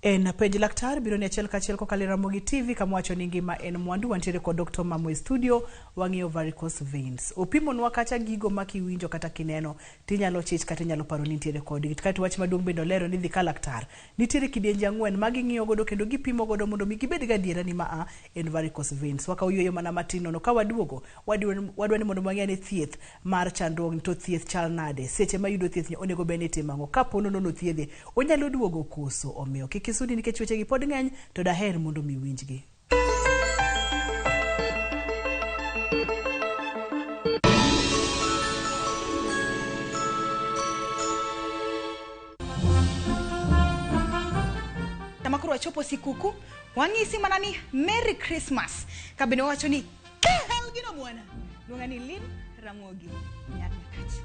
En penj laktar biro ni achiel kachiel kokalo e Ramogi TV kama wacho ni ngima en mwandu. Wantiere kod Dr. Mamo e studio, wang'iyo varicose veins. Opimonwa kacha gigo ma kiwinjo kata kineno tinyalo chich kata inyalo paro ni nitiere kodgi. Kaeto wach maduong' bende olero ni dhi ka laktar. Nitiere kidienje 4 ma ging'iyo godo kendo gipimo godo mondo mi gibed gadiera ni maa en varicose veins. Wakawo yueyo mana matin nono ka waduogo, wadwa ni mondo wang'e ni thieth mar chandruogni to thieth chal nade. Seche ma yudo thieth ni onego bed ni itimo ang'o. Kapo nono thiedhe, onyalo duogo koso. Omiyo kik isudi nikech wechegi pod ng'eny to daher mondo mi winjgi. Sama koro wachopo sikuku, wang'isi mana ni Merry Christmas. Ka bende wawacho ni hell gino mwana. Luonga ni Lynn Ramogi Nyar Nyakach.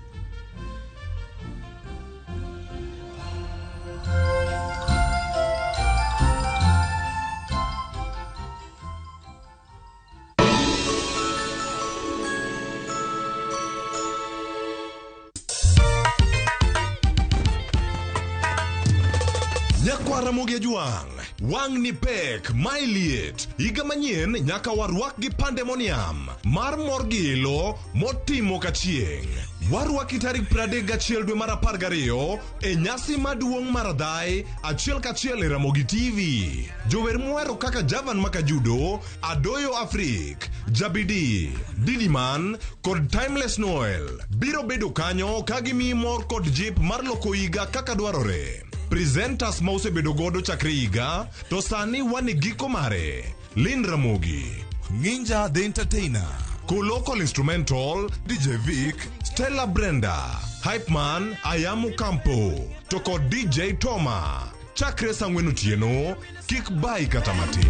Nyakwa Ramogi Ajwang', wang' ni pek, mae liet. Higa manyien nyaka warwak gi pandemonium mar mor gi ilo motimo kachieng'. Warwaki tarik 31 dwe mar 12 e nyasi maduong' mar Adhai achiel kachiel e Ramogi TV. Jower mwero kaka Javan Makajudo, Adoyo Afrik, Jabidi, Didiman kod Timeless Noel biro bedo kanyo ka gimiyi mor kod jip mar loko higa kaka dwarore. Presenters ma osebedo godo chakre higa to sani wan e giko mare. Lynn Ramogi, Nginja the Entertainer, Kolokol Instrumental, DJ Vic, Stella Brenda, Hypeman, Ayamu Campo, to kod DJ Toma. Chakre saa ang'wen otieno, kik bai kata matin.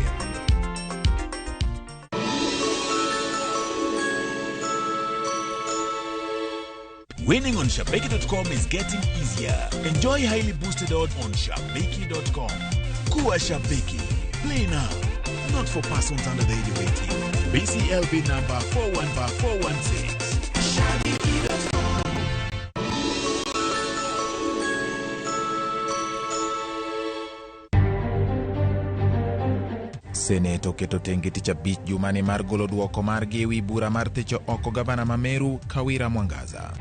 Winning on Shabiki.com is getting easier. Enjoy highly boosted odds on Shabiki.com. Kuwa Shabiki. Play now. Not for persons under the age of 18. BCLB number 41416. Shabiki.com. Senet oketo tenge tich abich jumani mar golo duoko margi ewi bura mar thicho oko gavana ma Meru Kawira Mwangaza.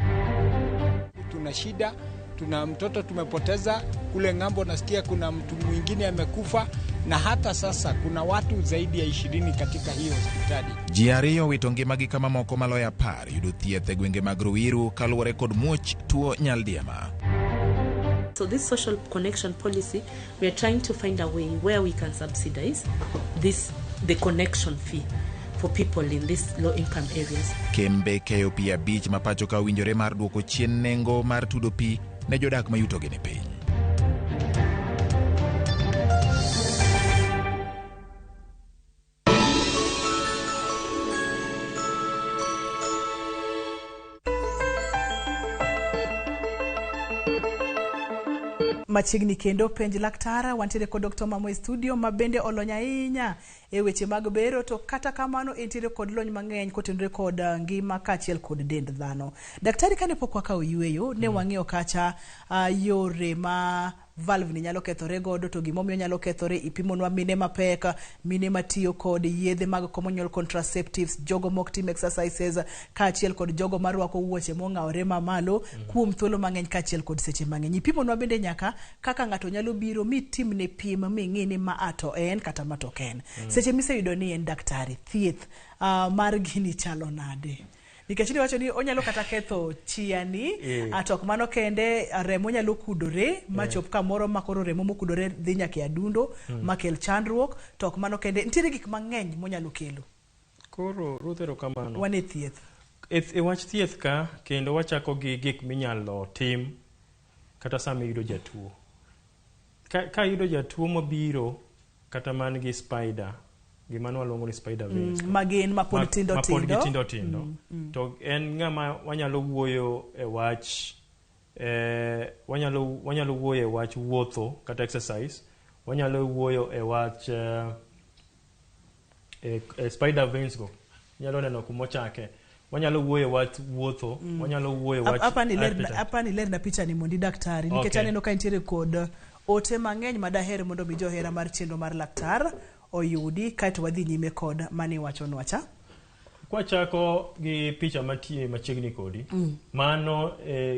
Tuna shida, tuna mtoto tumepoteza kule ng'ambo, nasikia kuna mtu mwingine amekufa, na hata sasa kuna watu zaidi ya 20 katika hiyo hospitali. Ji ariyo owito ngimagi kama moko maloyo 10 yudo thieth e gwenge mag Ruiru kaluwore kod muoch tuo nyaldiema. So this social connection policy, we are trying to find a way where we can subsidize this, the connection fee for people in these low income areas. Kembe keyo pi 5 ma pacho ka owinjore mar duoko chien nengo mar tudo pi ne jodak ma yutogi ni piny. Machiegni kendo penj laktara wantiere kod Dr. Mamo e studio ma bende olony ahinya e weche mag bero, to kata kamano entiere kod lony mang'eny kotenore kod ngima kaachiel kod dend dhano. Daktari, kane pok wakawo yueyo ne wang'iyo kacha yore ma valve ni nyalo kethore godo, to gimomiyo nyalo kethore, ipimonwa mine mapek, mine matiyo kod yedhe mag komo nyuol contraceptives, jogo mok tim exercises, kaachiel kod jogo marwako wuoche mong'awore mamalo kuom thuolo mang'eny kaachiel kod seche mang'eny. Ipimonwa bende nyaka kaka ng'ato nyalo biro mitimne pim ming'i ni ma to en kata ma to ok en. Seche miseyudo ni en daktari, thieth mar gini chalo nade? Nikech niwacho ni onyalo kata ketho chiani, to ok mano kende, remo nyalo kudore machop kamoro ma koro remo mokudore dhi nyaka e adundo makel chandruok, to ok mano kende, nitiere gik mang'eny monyalo kelo. Koro Ruth, erokamano. Wan e thieth. E wach thieth ka, kendo wachako gi gik minyalo tim kata sama iyudo jatuo. Ka iyudo jatuo mobiro kata man gi spider, gima ne waluongo ni spider veins. Ma gin ma pod tindo tindo. Ma pod gitindo tindo. To en ng'ama wanyalo wuoyo e wach wanyalo wuoyo e wach wuotho kata exercise, wanyalo wuoyo e wach spider veins go. Inyalo neno kumochake. Wanyalo wuoyo e wach wuotho, wanyalo wuoyo e wach Apani ler na picha ni mondi daktari, nikech aneno ka nitiere kod ote mang'eny madaher mondo mi johera mar chenro mar laktar oyudi, kaeto wadhi nyime kod mane iwachonwa cha. Kwachako gi picha matie machiegni kodi, mano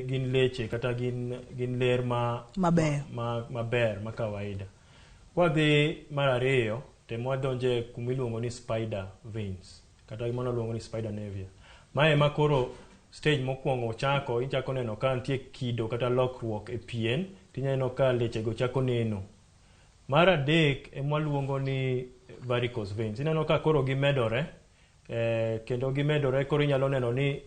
gin leche kata gin ler ma maber maber ma kawaida. Kwadhi mar ariyo, temo wadonje kuma iluongo ni spider veins kata gimano luongo ni spider nevia. Mae ma koro stage mokwongo chako, ichako neno ka nitie kido kata lokruok e pien, tineno ka lechego chako neno. Mar adek ema waluongo ni varicose veins. Ineno ka koro gimedore, kendo gimedore koro inyalo neno ni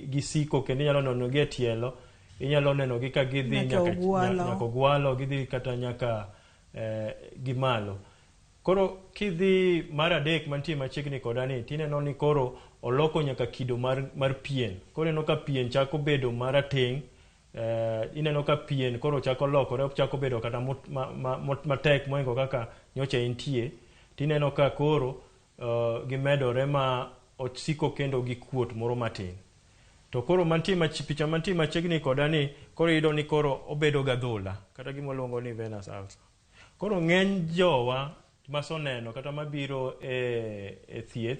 gisiko, kendo inyalo neno gi e tielo, inyalo neno gi ka gidhi nyaka ogwalo, gidhi kata nyaka gimalo. Koro kidhi mar adek mantie machiegni koda ni tineno ni koro oloko nyaka kido mar pien. Koro ineno ka pien chako bedo marateng', ineno ka pien koro chako lokore, chako bedo kata matek mohingo kaka nyocha entie. Tineno ka koro gimedore ma osiko kendo gi kuot moro matin. To koro mantie picha mantie machiegni koda ni koro iyudo ni koro obedo gadhola kata gima waluongo ni venous ulcer. Koro ng'eny jowa masoneno kata mabiro e thieth,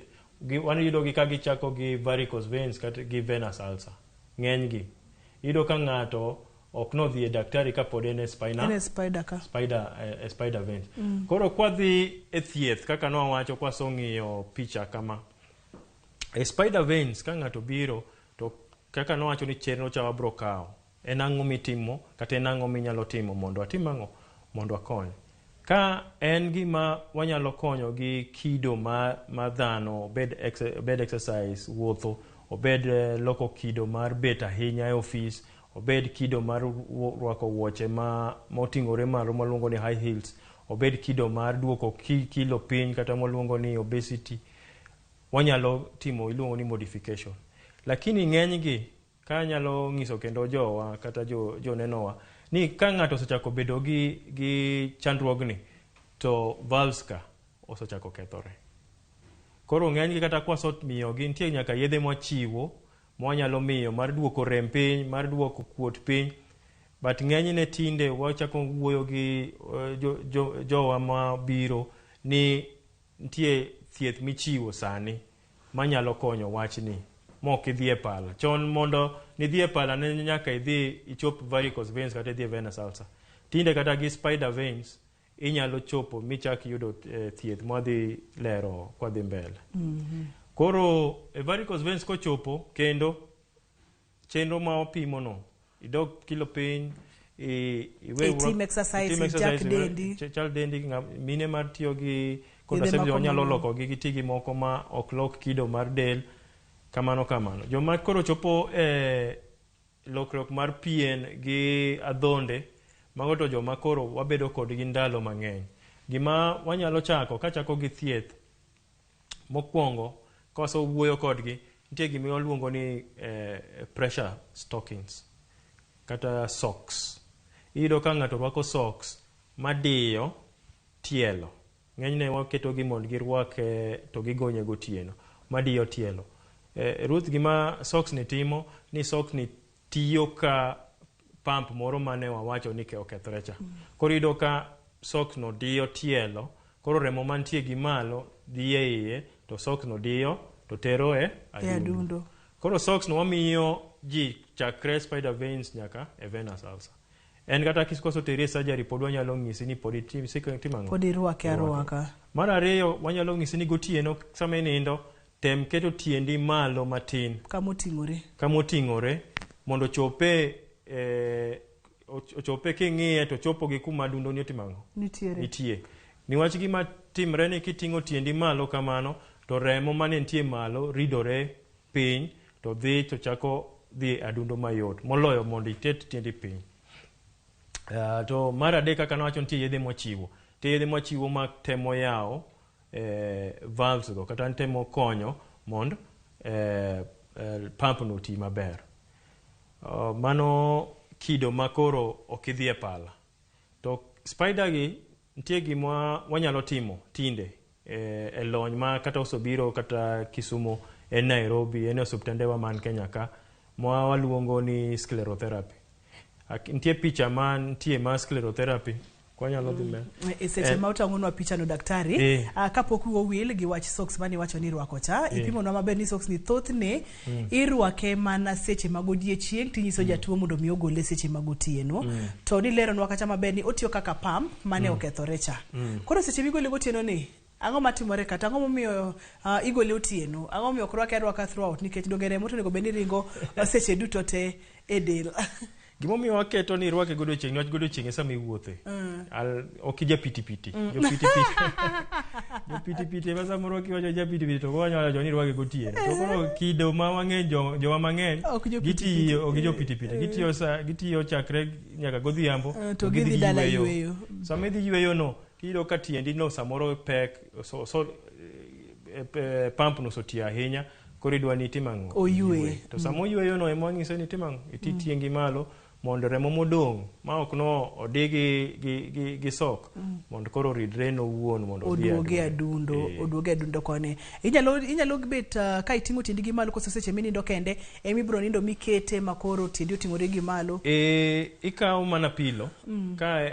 wayudo gi ka gichako gi varicose veins kata gi venous ulcer. Ng'eny gi. Iyudo ka ng'ato ok nodhi e daktari kapod en e spina, En e spider ka. Spider, e spider veins. Koro kwadhi e thieth kaka nwawacho kwasong'iyo picha kama. E spider veins ka ng'ato biro to kaka nowacho ni chenro cha wabro kawo. En ang'o mitimo kata en ang'o minyalo timo mondo atim ang'o mondo akony. Ka en gima wanyalo konyo gi kido ma dhano, obed exercise, wuotho, obed loko kido mar bet ahinya e ofis, obed kido mar rwako wuoche moting'ore malo mwaluongo ni high heels, obed kido mar duoko kilo piny kata mwaluongo ni obesity, wanyalo timo iluongo ni modification. Lakini ng'enygi ka anyalo ng'iso kendo jowa kata jonenowa ni ka ng'ato osechako bedo gi chandruogni to valves ka osechako kethore. Koro ng'enygi kata kwasemiyogi nitie nyaka yedhe mwachiwo mwanyalo miyo mar duoko rem piny, mar duoko kuot piny, but ng'enyne tinde wachako wuoyo gi jowa mabiro ni nitie thieth michiwo sani manyalo konyo wachni mok idhi e pala. Chon mondo nidhi e pala ne nyaka idhi ichop varicose veins kata idhi e venous ulcer. Tinde kata gi spider veins inyalo chopo michak yudo thieth mwadhi lero kwadhi mbele. Koro e varicose veins kochopo kendo chenro ma wapimo no, idok kilo piny, itim exercise, itim ichak dendi. Chal dendi, mine mar tiyo gi contraceptives wanyalo loko gi giti gi moko ma ok lok kido mar del, kamano kamano. Joma koro chopo e lokruok mar pien gi adhonde, mago to joma koro wabedo kodgi ndalo mang'eny. Gima wanyalo chako, kachako gi thieth, mokwongo, kawasewuoyo kodgi, nitie gima waluongo ni pressure stockings kata socks. Iyudo ka ng'ato rwako socks madiyo tielo. Ng'enyne waketogi mondo girwak to gigonye gotieno, madiyo tielo. Ruth, gima socks ni timo, ni socks ni tiyo ka pump moro mane wawacho ni okethore cha. Koro iyudo ka socks no diyo tielo, koro remo mantie gi malo dhi e iye, to socks no diyo to tero e adundo. Koro socks no wamiyo ji chakre spider veins nyaka e venous ulcer. En kata koso teri e surgery pod wanyalo ng'isi ni pod itim ang'o? Pod irwake arwaka. Mar ariyo wanyalo ng'isi ni gotieno sama inindo tem keto tiendi malo matin. Kamoting'ore. Kamoting'ore mondo ochope ochope king'iye to chopo gi kuma adundo ni otimo ang'o? Nitiere. Nitie. Niwach gima timre ni kiting'o tiendi malo kamano to remo mane nitie malo ridore piny to dhi to chako dhi adundo mayot moloyo mondo itet tiendi piny. To mar adek kaka nawacho nitie yedhe mwachiwo. Nitie yedhe mwachiwo ma temo yawo valves go kata temo konyo mondo pump no oti maber. Mano kido ma koro ok idhi e pala. To spider gi nitie gima wanyalo timo tinde e lony ma kata osebiro kata Kisumu, en Nairobi, en e osiptandewa man Kenya ka, ma waluongo ni sclerotherapy. Nitie picha ma nitie mar sclerotherapy. Kwanyalo dhi mbele. E seche ma otang'onwa picha no daktari, kapok wiwa owil gi wach socks mane iwacho ni irwako cha, ipimonwa maber ni socks ni thothne irwake mana seche mag odiechieng' tinyiso jatuo mondo mi ogole seche mag otieno. To nileronwa kacha maber ni otiyo kaka pump mane okethore cha. Koro seche migole gotieno ni, ang'o matimore kata ang'o momiyo igole otieno? Ang'o momiyo ok rwake arwaka throughout? Nikech donge remo to onego bed ni ringo seche duto te e del. Gimomiyo waketo ni irwake godiochieng' niwach godiochieng' e sama iwuothe. Ok ija pitipiti. Jo pitipiti. Jopitipiti ema samoro kiwacho japitipiti to wanyalo wacho ni irwake gotieno. To koro kido ma wang'eny jo, jowa mang'eny Ok jopitipiti. gitiyo ok jopitipiti gitiyo sa gitiyo chakre nyaka godhiambo To gidhi gidhi dala giyweyo. yweyo. Sama idhi yweyo no tiyudo ka tiendi no samoro pek so, pump no osetiyo ahinya koro idwa ni itim ang'o? Oywe. Iywe. To sama oyweyo no ema wang'ise ni itim ang'o? Iti tiengi malo mondo remo modong' ma ok no odi gi sok mondo koro oridre no owuon mondo odhi e Oduoge adundo. adundo, oduoge adundo koni. Inyalo bet ka iting'o tiendi gi malo koso seche minindo kende ema ibiro nindo mikete ma koro tiendi oting'ore gi malo. Ikawo mana pilo ka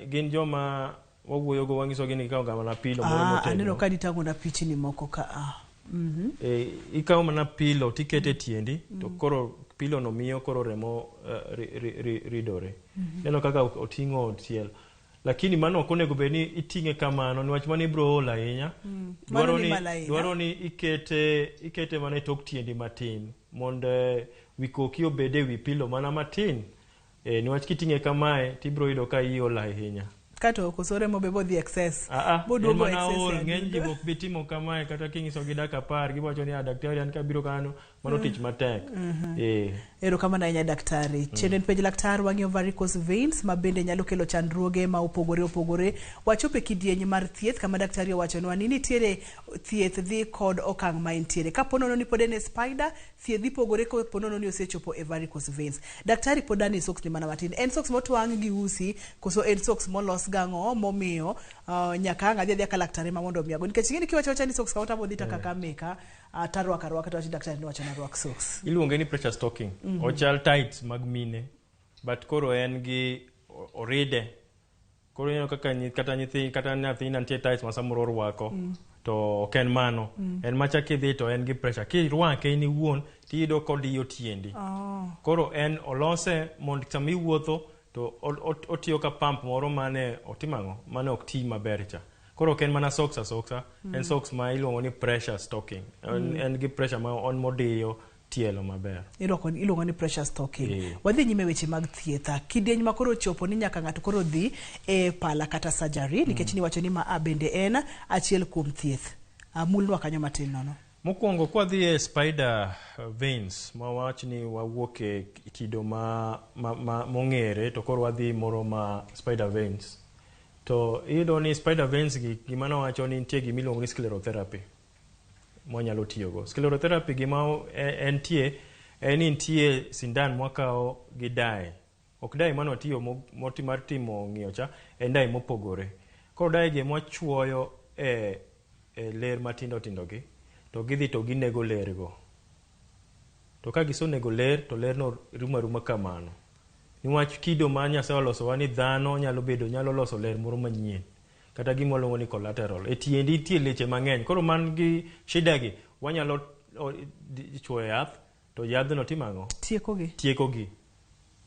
gin joma wawuoyogo wang'isogi ni ikawo ga mana pilo moro Aneno motegno. ka nitang'ona pichni moko ka a. Ikawo mana pilo tikete e tiendi to koro pilo no miyo koro remo ridore. Neno kaka oting'o tielo. Lakini mano ok onego bed ni iting'e kamano niwach mano ibiro ol ahinya. Mano ni malo ahinya. Dwaro ni ikete mana e tok tiendi matin mondo wi koki obed e wi pilo mana matin. Niwach kiting'e kamae tibiro yudo ka iol ahinya. Kato koso remo be bodhi excess. En Boduogo mana excess ol, e ng'eny ji adundo. ok bi timo kamae kata king'isogi dakika 10 giwacho ni daktari an kabiro kanyo mano tich matek. Erokamano ahinya daktari. Chenro en penj laktar wang'iyo varicose veins ma bende nyalo kelo chandruoge ma opogore opogore. Wachopo e kidieny mar thieth kama daktari owachonwa ni nitiere thieth dhi kod okang' ma entiere. Kapo nono ni pod en e spider, thieth dhi pogore kapo nono ni osechopo e varicose veins. Daktari pod ane socks ni mana matin. En socks motwang' gi usi koso en socks molos gang'o momiyo nyaka ang' adhi adhiya ka laktar ema mondo omiyago. Nikech ing'e ni kiwacho awacha ni socks ka otamo dhi ta kaka meka, tarwako arwaka to awacho ni daktari nowacho ni arwak socks. Iluonge ni pressure stocking. Ochal tights mag mine but koro en gi oride. Koro ineno kaka kata nyithi kata nyathina nitie tights ma samoro orwako to ok en mano. En macha kidhi to en gi pressure. Kirwake in iwuon tiyudo kodiyo tiendi. Koro en olose mondo sama iwuotho to otiyo ka pump moro mane otimo ang'o? Mane ok ti maber cha. Koro ok en mana socks asoksa, en socks ma iluongo ni pressure stocking. En gi pressure ma on modiyo tielo maber. Iluongo ni pressure stocking. Wadhi nyime weche mag thieth. Kidieny ma koro ochopo ni nyaka ng'ato koro dhi e pala kata surgery nikech niwacho ni ma bende en achiel kuom thieth. Mulnwa kanyo matin nono. Mokwongo kwadhi e spider veins ma wawach ni wawuok e kido ma mong'ere to koro wadhi moro ma spider veins. To iyudo ni spider veins gi gima nawacho ni nitie gima iluongo ni sclerotherapy mwanyalo tiyogo. Sclerotherapy gima entie en ni nitie sindan mwakawo gi dye. Ok dye mane watiyo mar timo ng'iyo cha, en dye mopogore. Koro dye gi mwachuoyo e ler matindo tindo gi to gidhi to ginego ler go. To ka gisenego ler to lerno rumo aruma kamano. Niwach kido ma Nyasaye olosowa ni dhano nyalo loso ler moro manyien. Kata gima waluongo ni collateral. E tiendi nitie leche mang'eny. Koro man gi shida gi wanyalo chuoyo yath to yadhno timo ang'o? Tiekogi. Tiekogi.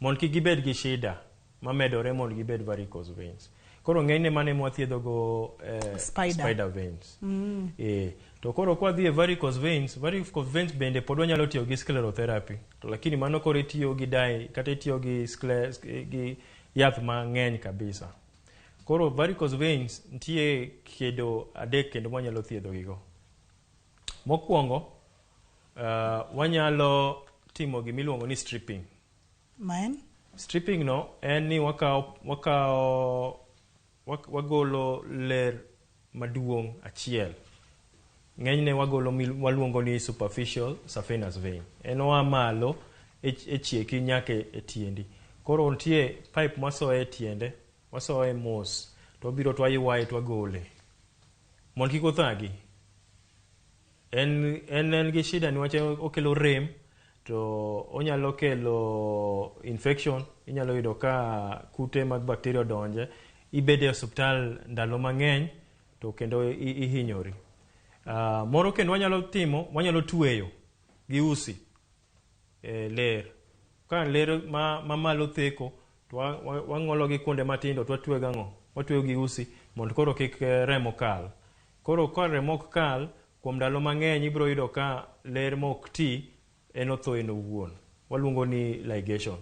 Mondo kik gibed gi shida mamedore mondo gibed varicose veins. Koro ng'enyne mano ema wathiedhogo spider veins. To koro kwadhi e varicose veins bende pod wanyalo tiyo gi sclerotherapy. To lakini mano koro itiyo gi dye kata itiyo gi gi yath mang'eny kabisa. Koro varicose veins nitie kedo adek kendo mwanyalo thiedho gigo. Mokwongo, wanyalo timo gima iluongo ni stripping. Ma en? Stripping no en ni wagolo ler maduong' achiel. Ng'enyne wagolo waluongo ni superficial saphenous vein. En oa malo e chieki nyaka e tiendi. Koro nitie pipe mwasoye e tiende, wasoye mos, to wabiro to waywaye to wagole. Mondo kik othagi. En gi shida niwach okelo rem, to onyalo kelo infection, inyalo yudo ka kute mag bacteria odonje, ibede e osiptal ndalo mang'eny, to kendo ihinyori. Moro kendo wanyalo timo, wanyalo tweyo gi usi ler. Ka ler mamalo theko, to wang'olo gi kuonde matindo to watweyo gang'o? Watweyo gi usi mondo koro kik remo kal. Koro ka remo ok kal, kuom ndalo mang'eny ibiro yudo ka ler mok ti en otho en owuon. Waluongo ni ligation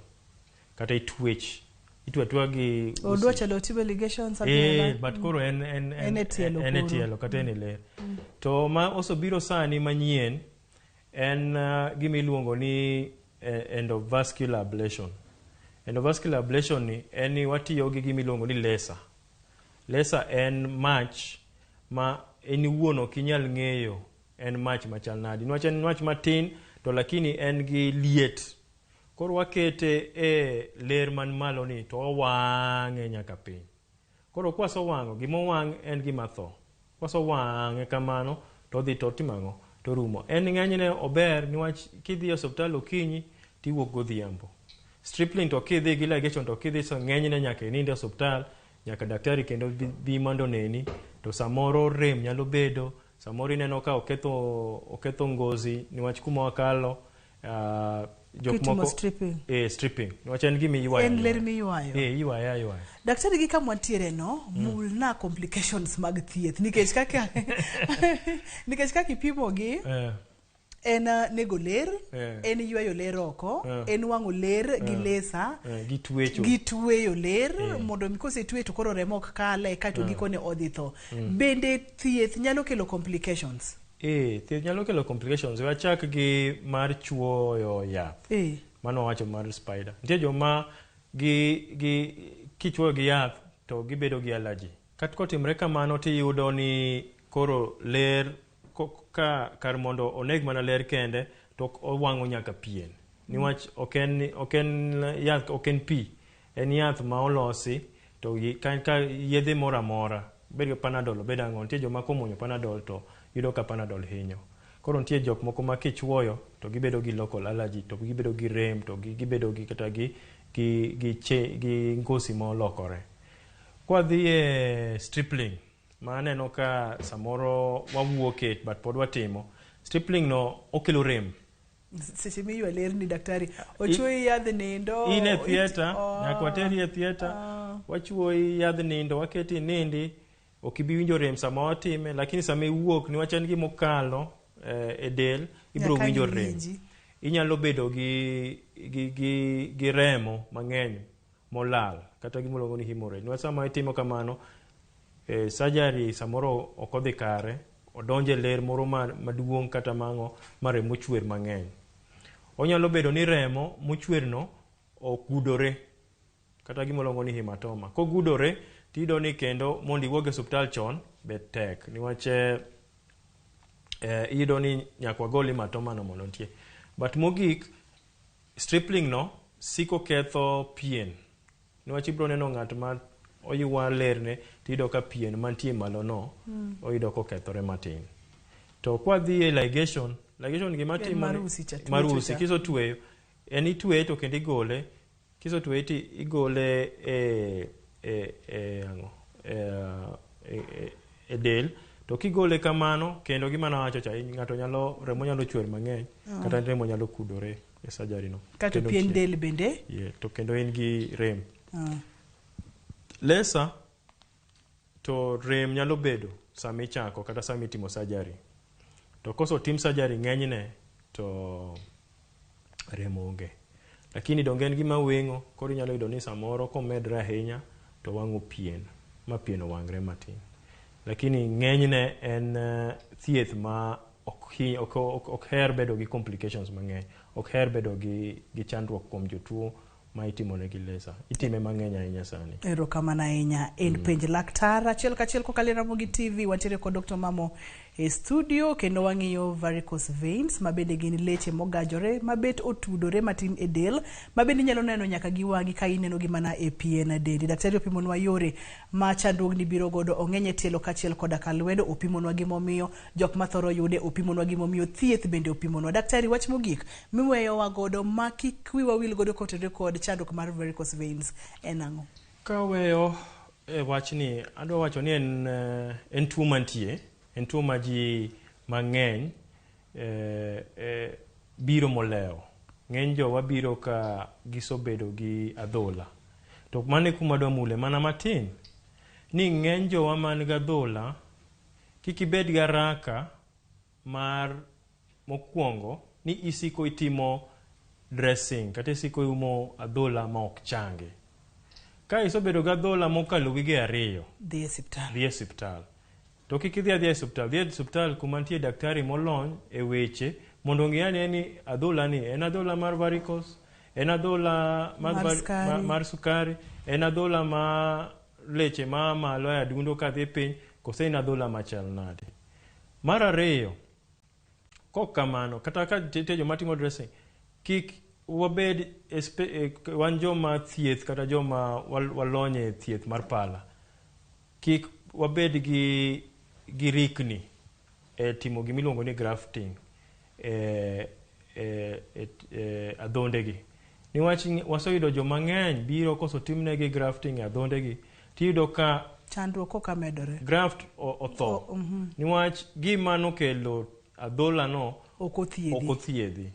kata itwech. Itwe atweya gi usi. Odwa chalo timo ligation something like Eh, that. but koro en en En e tielo en e koro. tielo kata en e ler. To ma osebiro sani manyien en gima iluongo ni endovascular ablation. Endovascular ablation ni en ni watiyo gi gima iluongo ni laser. Laser en mach ma en iwuon ok inyal ng'eyo en mach machal nadi. Niwach en mach matin to lakini en gi liet. Koro wakete e ler man malo ni to owang'e nyaka piny. Koro kwasewang'o, gimowang' en gima tho. Kwasewang'e kamano, to odhi to otimo ang'o? To orumo. En ng'enyne ober niwach kidhi e osiptal okinyi, tiwuok godhiambo. Stripling to kidhi gi ligation to kidhi so ng'enyne nyaka inind e osiptal, nyaka daktari kendo bi, bi mondo oneni. To samoro rem nyalo bedo, samoro ineno ka oketho, oketho ngozi niwach kuma wakalo, jok Kitimo moko stripping. Eh, stripping. Niwach en gima iywayo. En ler miywayo. Eh, iywaye aywaya. Daktari gi kama wantiere no, mulna complications mag thieth nikech kaka nikech kaka ipimogi en nego ler, en ywayo ler oko, en wang'o ler gi laser, Gi twecho. gi tweyo ler mondo mi kosetwe to koro remo ok kale kaeto gikone odhi tho. Bende thieth nyalo kelo complications? Eh, thieth nyalo kelo complications. We achak gi mar chuoyo yath. Mano wacho mar spider. Nitie joma gi kichuoyo gi yath to gibedo gi allergy. Kata kotimre kamano tiyudo ni koro ler ka kar mondo oneg mana ler kende to owang'o nyaka pien. Niwach ok en yath, ok en pi. En yath ma olosi to ka yedhe moro amora, obed gi Panadol, obed ang'o, nitie joma komuonyo Panadol to yudo ka Panadol hinyo. Koro nitie jok moko ma kichuoyo to gibedo gi local allergy, to gibedo gi rem, to gibedo gi kata gi ngosi ma olokore. Kwadhi e stripling, ma aneno ka samoro wawuoke but pod watimo. Stripling no okelo rem. Seche miywa lerni daktari, ochuoyi yadh nindo. In e theatre, nyaka wateri e theatre, wachuoyi yadh nindo, waketi nindi, ok ibi winjo rem sama watime, lakini sama iwuok niwach en gima okalo e del, ibiro winjo rem. Inyalo bedo gi remo mang'eny molal, kata gima iluongo ni hemorrhage. Niwach sama itimo kamano, surgery samoro ok odhi kare, odonje ler moro maduong' kata mang'o ma remo chwer mang'eny. Onyalo bedo ni remo mochwerno ogudore, kata gima iluongo ni hematoma. Kogudore, tiyudo ni kendo mondo iwuog e osiptal chon be tek, niwach iyudo ni nyaka wagol hematoma no mondo nitie. But mogik, stripling no siko ketho pien. Niwach ibiro neno ng'at ma oywa lerne, tiyudo ka pien mantie malo no, oyudo kokethore matin. To kwadhi e ligation, ligation gima timo mar usi cha, mar usi, kisetweyo, en itweye to kendo igole, kisetweye to igole e del, to kigole kamano, kendo gima nawacho cha, ng'ato nyalo, remo nyalo chwer mang'eny, kata remo nyalo kudore e surgery no. Kato pien del bende? Yeah, to kendo en gi rem. Laser to rem nyalo bedo sama ichako kata sama itimo surgery. To kosetim surgery ng'enyne to rem onge. Lakini donge en gima weng'o, koro inyalo yudo ni samoro komedre ahinya to wang'o pien, ma pien owang're matin. Lakini ng'enyne en thieth ma ok her bedo gi complications mang'eny, ok her bedo gi chandruok kuom jotuo ma itimonegi laser. Itime mang'eny ahinya sani. Erokamano ahinya. En penj laktar achiel kachiel kokalo e Ramogi TV. Wantiere kod Dr. Mamo e studio kendo wang'iyo varicose veins ma bende gin leche mogajore mabet otudore matin e del ma bende inyalo neno nyaka gi wang'i ka ineno gi mana e pien dendi. Daktari opimonwa yore ma chandruogni biro godo, ong'eny e tielo kaachiel koda ka lwedo, opimonwa gimomiyo jok mathoro yude, opimonwa gimomiyo thieth bende opimonwa. Daktari, wach mogik miweyowa godo ma kik wiwa wil godo kotenore kod chandruok mar varicose veins en ang'o? Kaweyo e wachni, adwa wacho ni en tuo mantie, en tuo ma ji mang'eny biro molewo. Ng'eny jowa biro ka gisebedo gi adhola. To mano e kuma adwa mule mana matin, ni ng'eny jowa man gi adhola, kik ibed gi haraka mar mokwongo ni isiko itimo dressing kata isiko iumo adhola ma ok changi. Ka isebedo gi adhola mokalo wige 2, Dhi e osiptal. Dhi e osiptal. To kik idhi adhiya e osiptal, dhi e osiptal kuma nitie daktari molony e weche mondo ong'i ane ni adhola ni en adhola mar varicose, en adhola mar, Mar sukari. mar sukari, en adhola ma leche ma malo e adundo kadhi piny, kose en adhola machal nade. Mar ariyo, kok kamano, kata ka nitie joma timo dressing, kik wabed wan joma thieth kata joma walony e thieth mar pala. Kik wabed gi rikni e timo gimiluongo ni grafting e adhondegi. Niwach waseyudo joma ng'eny biro koso timnegi grafting e adhondegi, tiyudo ka Chandruok koka medore. graft otho. Niwach gima nokelo adhola no Ok othiedhi. ok othiedhi.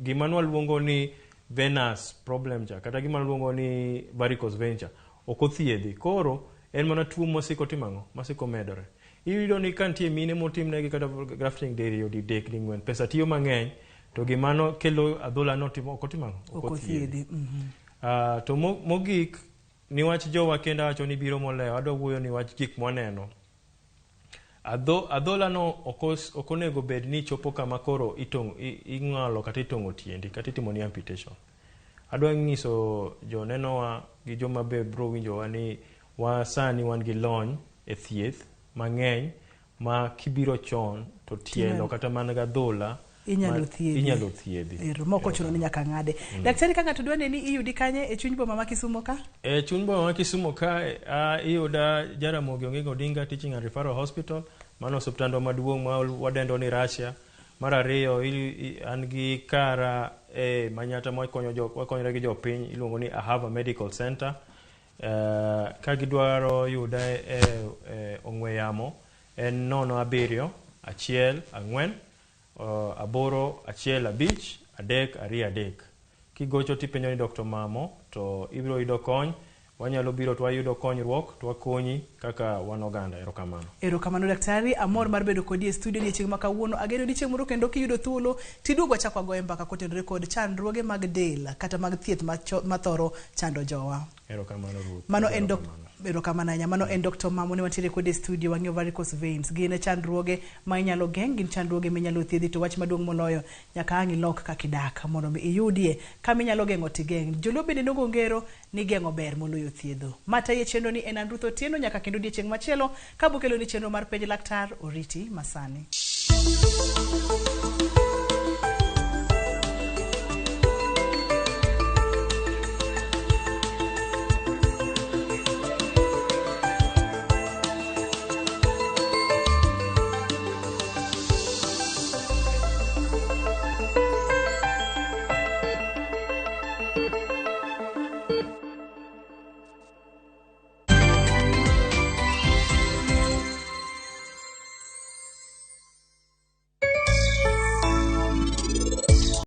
Gima nwaluongo ni venous problem cha kata gima nwaluongo ni varicose vein cha ok othiedhi. Koro en mana tuo masiko timo ang'o? Masiko medore. Iyudo ni ka nitie mine motimnegi kata grafting diriyo, didek, ding'wen, pesa tiyo mang'eny to gima no kelo adhola no timo ok otimo ang'o? Ok othiedhi. To mogik niwach jowa kendo awacho ni biro molewo, adwa wuoyo niwach gik mwaneno. Adhola no ok onego bed ni chopo kama koro ing'alo kata itong'o tiendi kata itimo ni amputation. Adwa nyiso jonenowa gi joma be biro winjowa ni wa sani wan gi lony e thieth mang'eny ma kibiro chon to tielo kata mana gi adhola Inyalo thiedhi. Inyalo thiedhi. Ero, mok ochuno ni nyaka ng'ade. Daktari, ka ng'ato dwa neni iyudi kanye e chuny boma ma Kisumo ka? E chuny boma ma Kisumo ka iyuda Jaramogi Oginga Odinga Teaching and Referral Hospital, mano osiptandwa maduong' ma wadendo ni Russia. Mar ariyo, an gi kara e Manyatta ma wakonyore gi jopiny iluongo ni Ahava Medical Center. Ka gidwaro yuda e ong'we yamo en 0 7 1 4 8 1 5 3 2 3. Kigocho tipenjo ni Dr. Mamo to ibiro yudo kony. Wanyalo biro to wayudo konyruok to wakonyi kaka wan oganda. Erokamano. Erokamano daktari, amor mar bedo kodi e studio odiechieng' ma kawuono. Ageno ni chieng' moro kendo kiyudo thuolo tiduog wachak wagoye mbaka kotenore kod chandruoge mag del kata mag thieth mathoro chando jowa. Erokamano Ruth. Mano en Erokamano. Erokamano ahinya. Mano en Dr. Mamo ne wantiere kode e studio wang'iyo varicose veins. Gin chandruoge ma inyalo geng', gin chandruoge minyalo thiedhi to wach maduong' moloyo nyaka ang' ilok kaka idak mondo mi iyudie kama inyalo geng'o tigeng'. Joluo bende nogo ngero ni geng'o ber moloyo thiedho. Mataye chenro ni en an Ruth Otieno nyaka kendo odiechieng' machielo kabokelo ni chenro mar penj laktar oriti masani.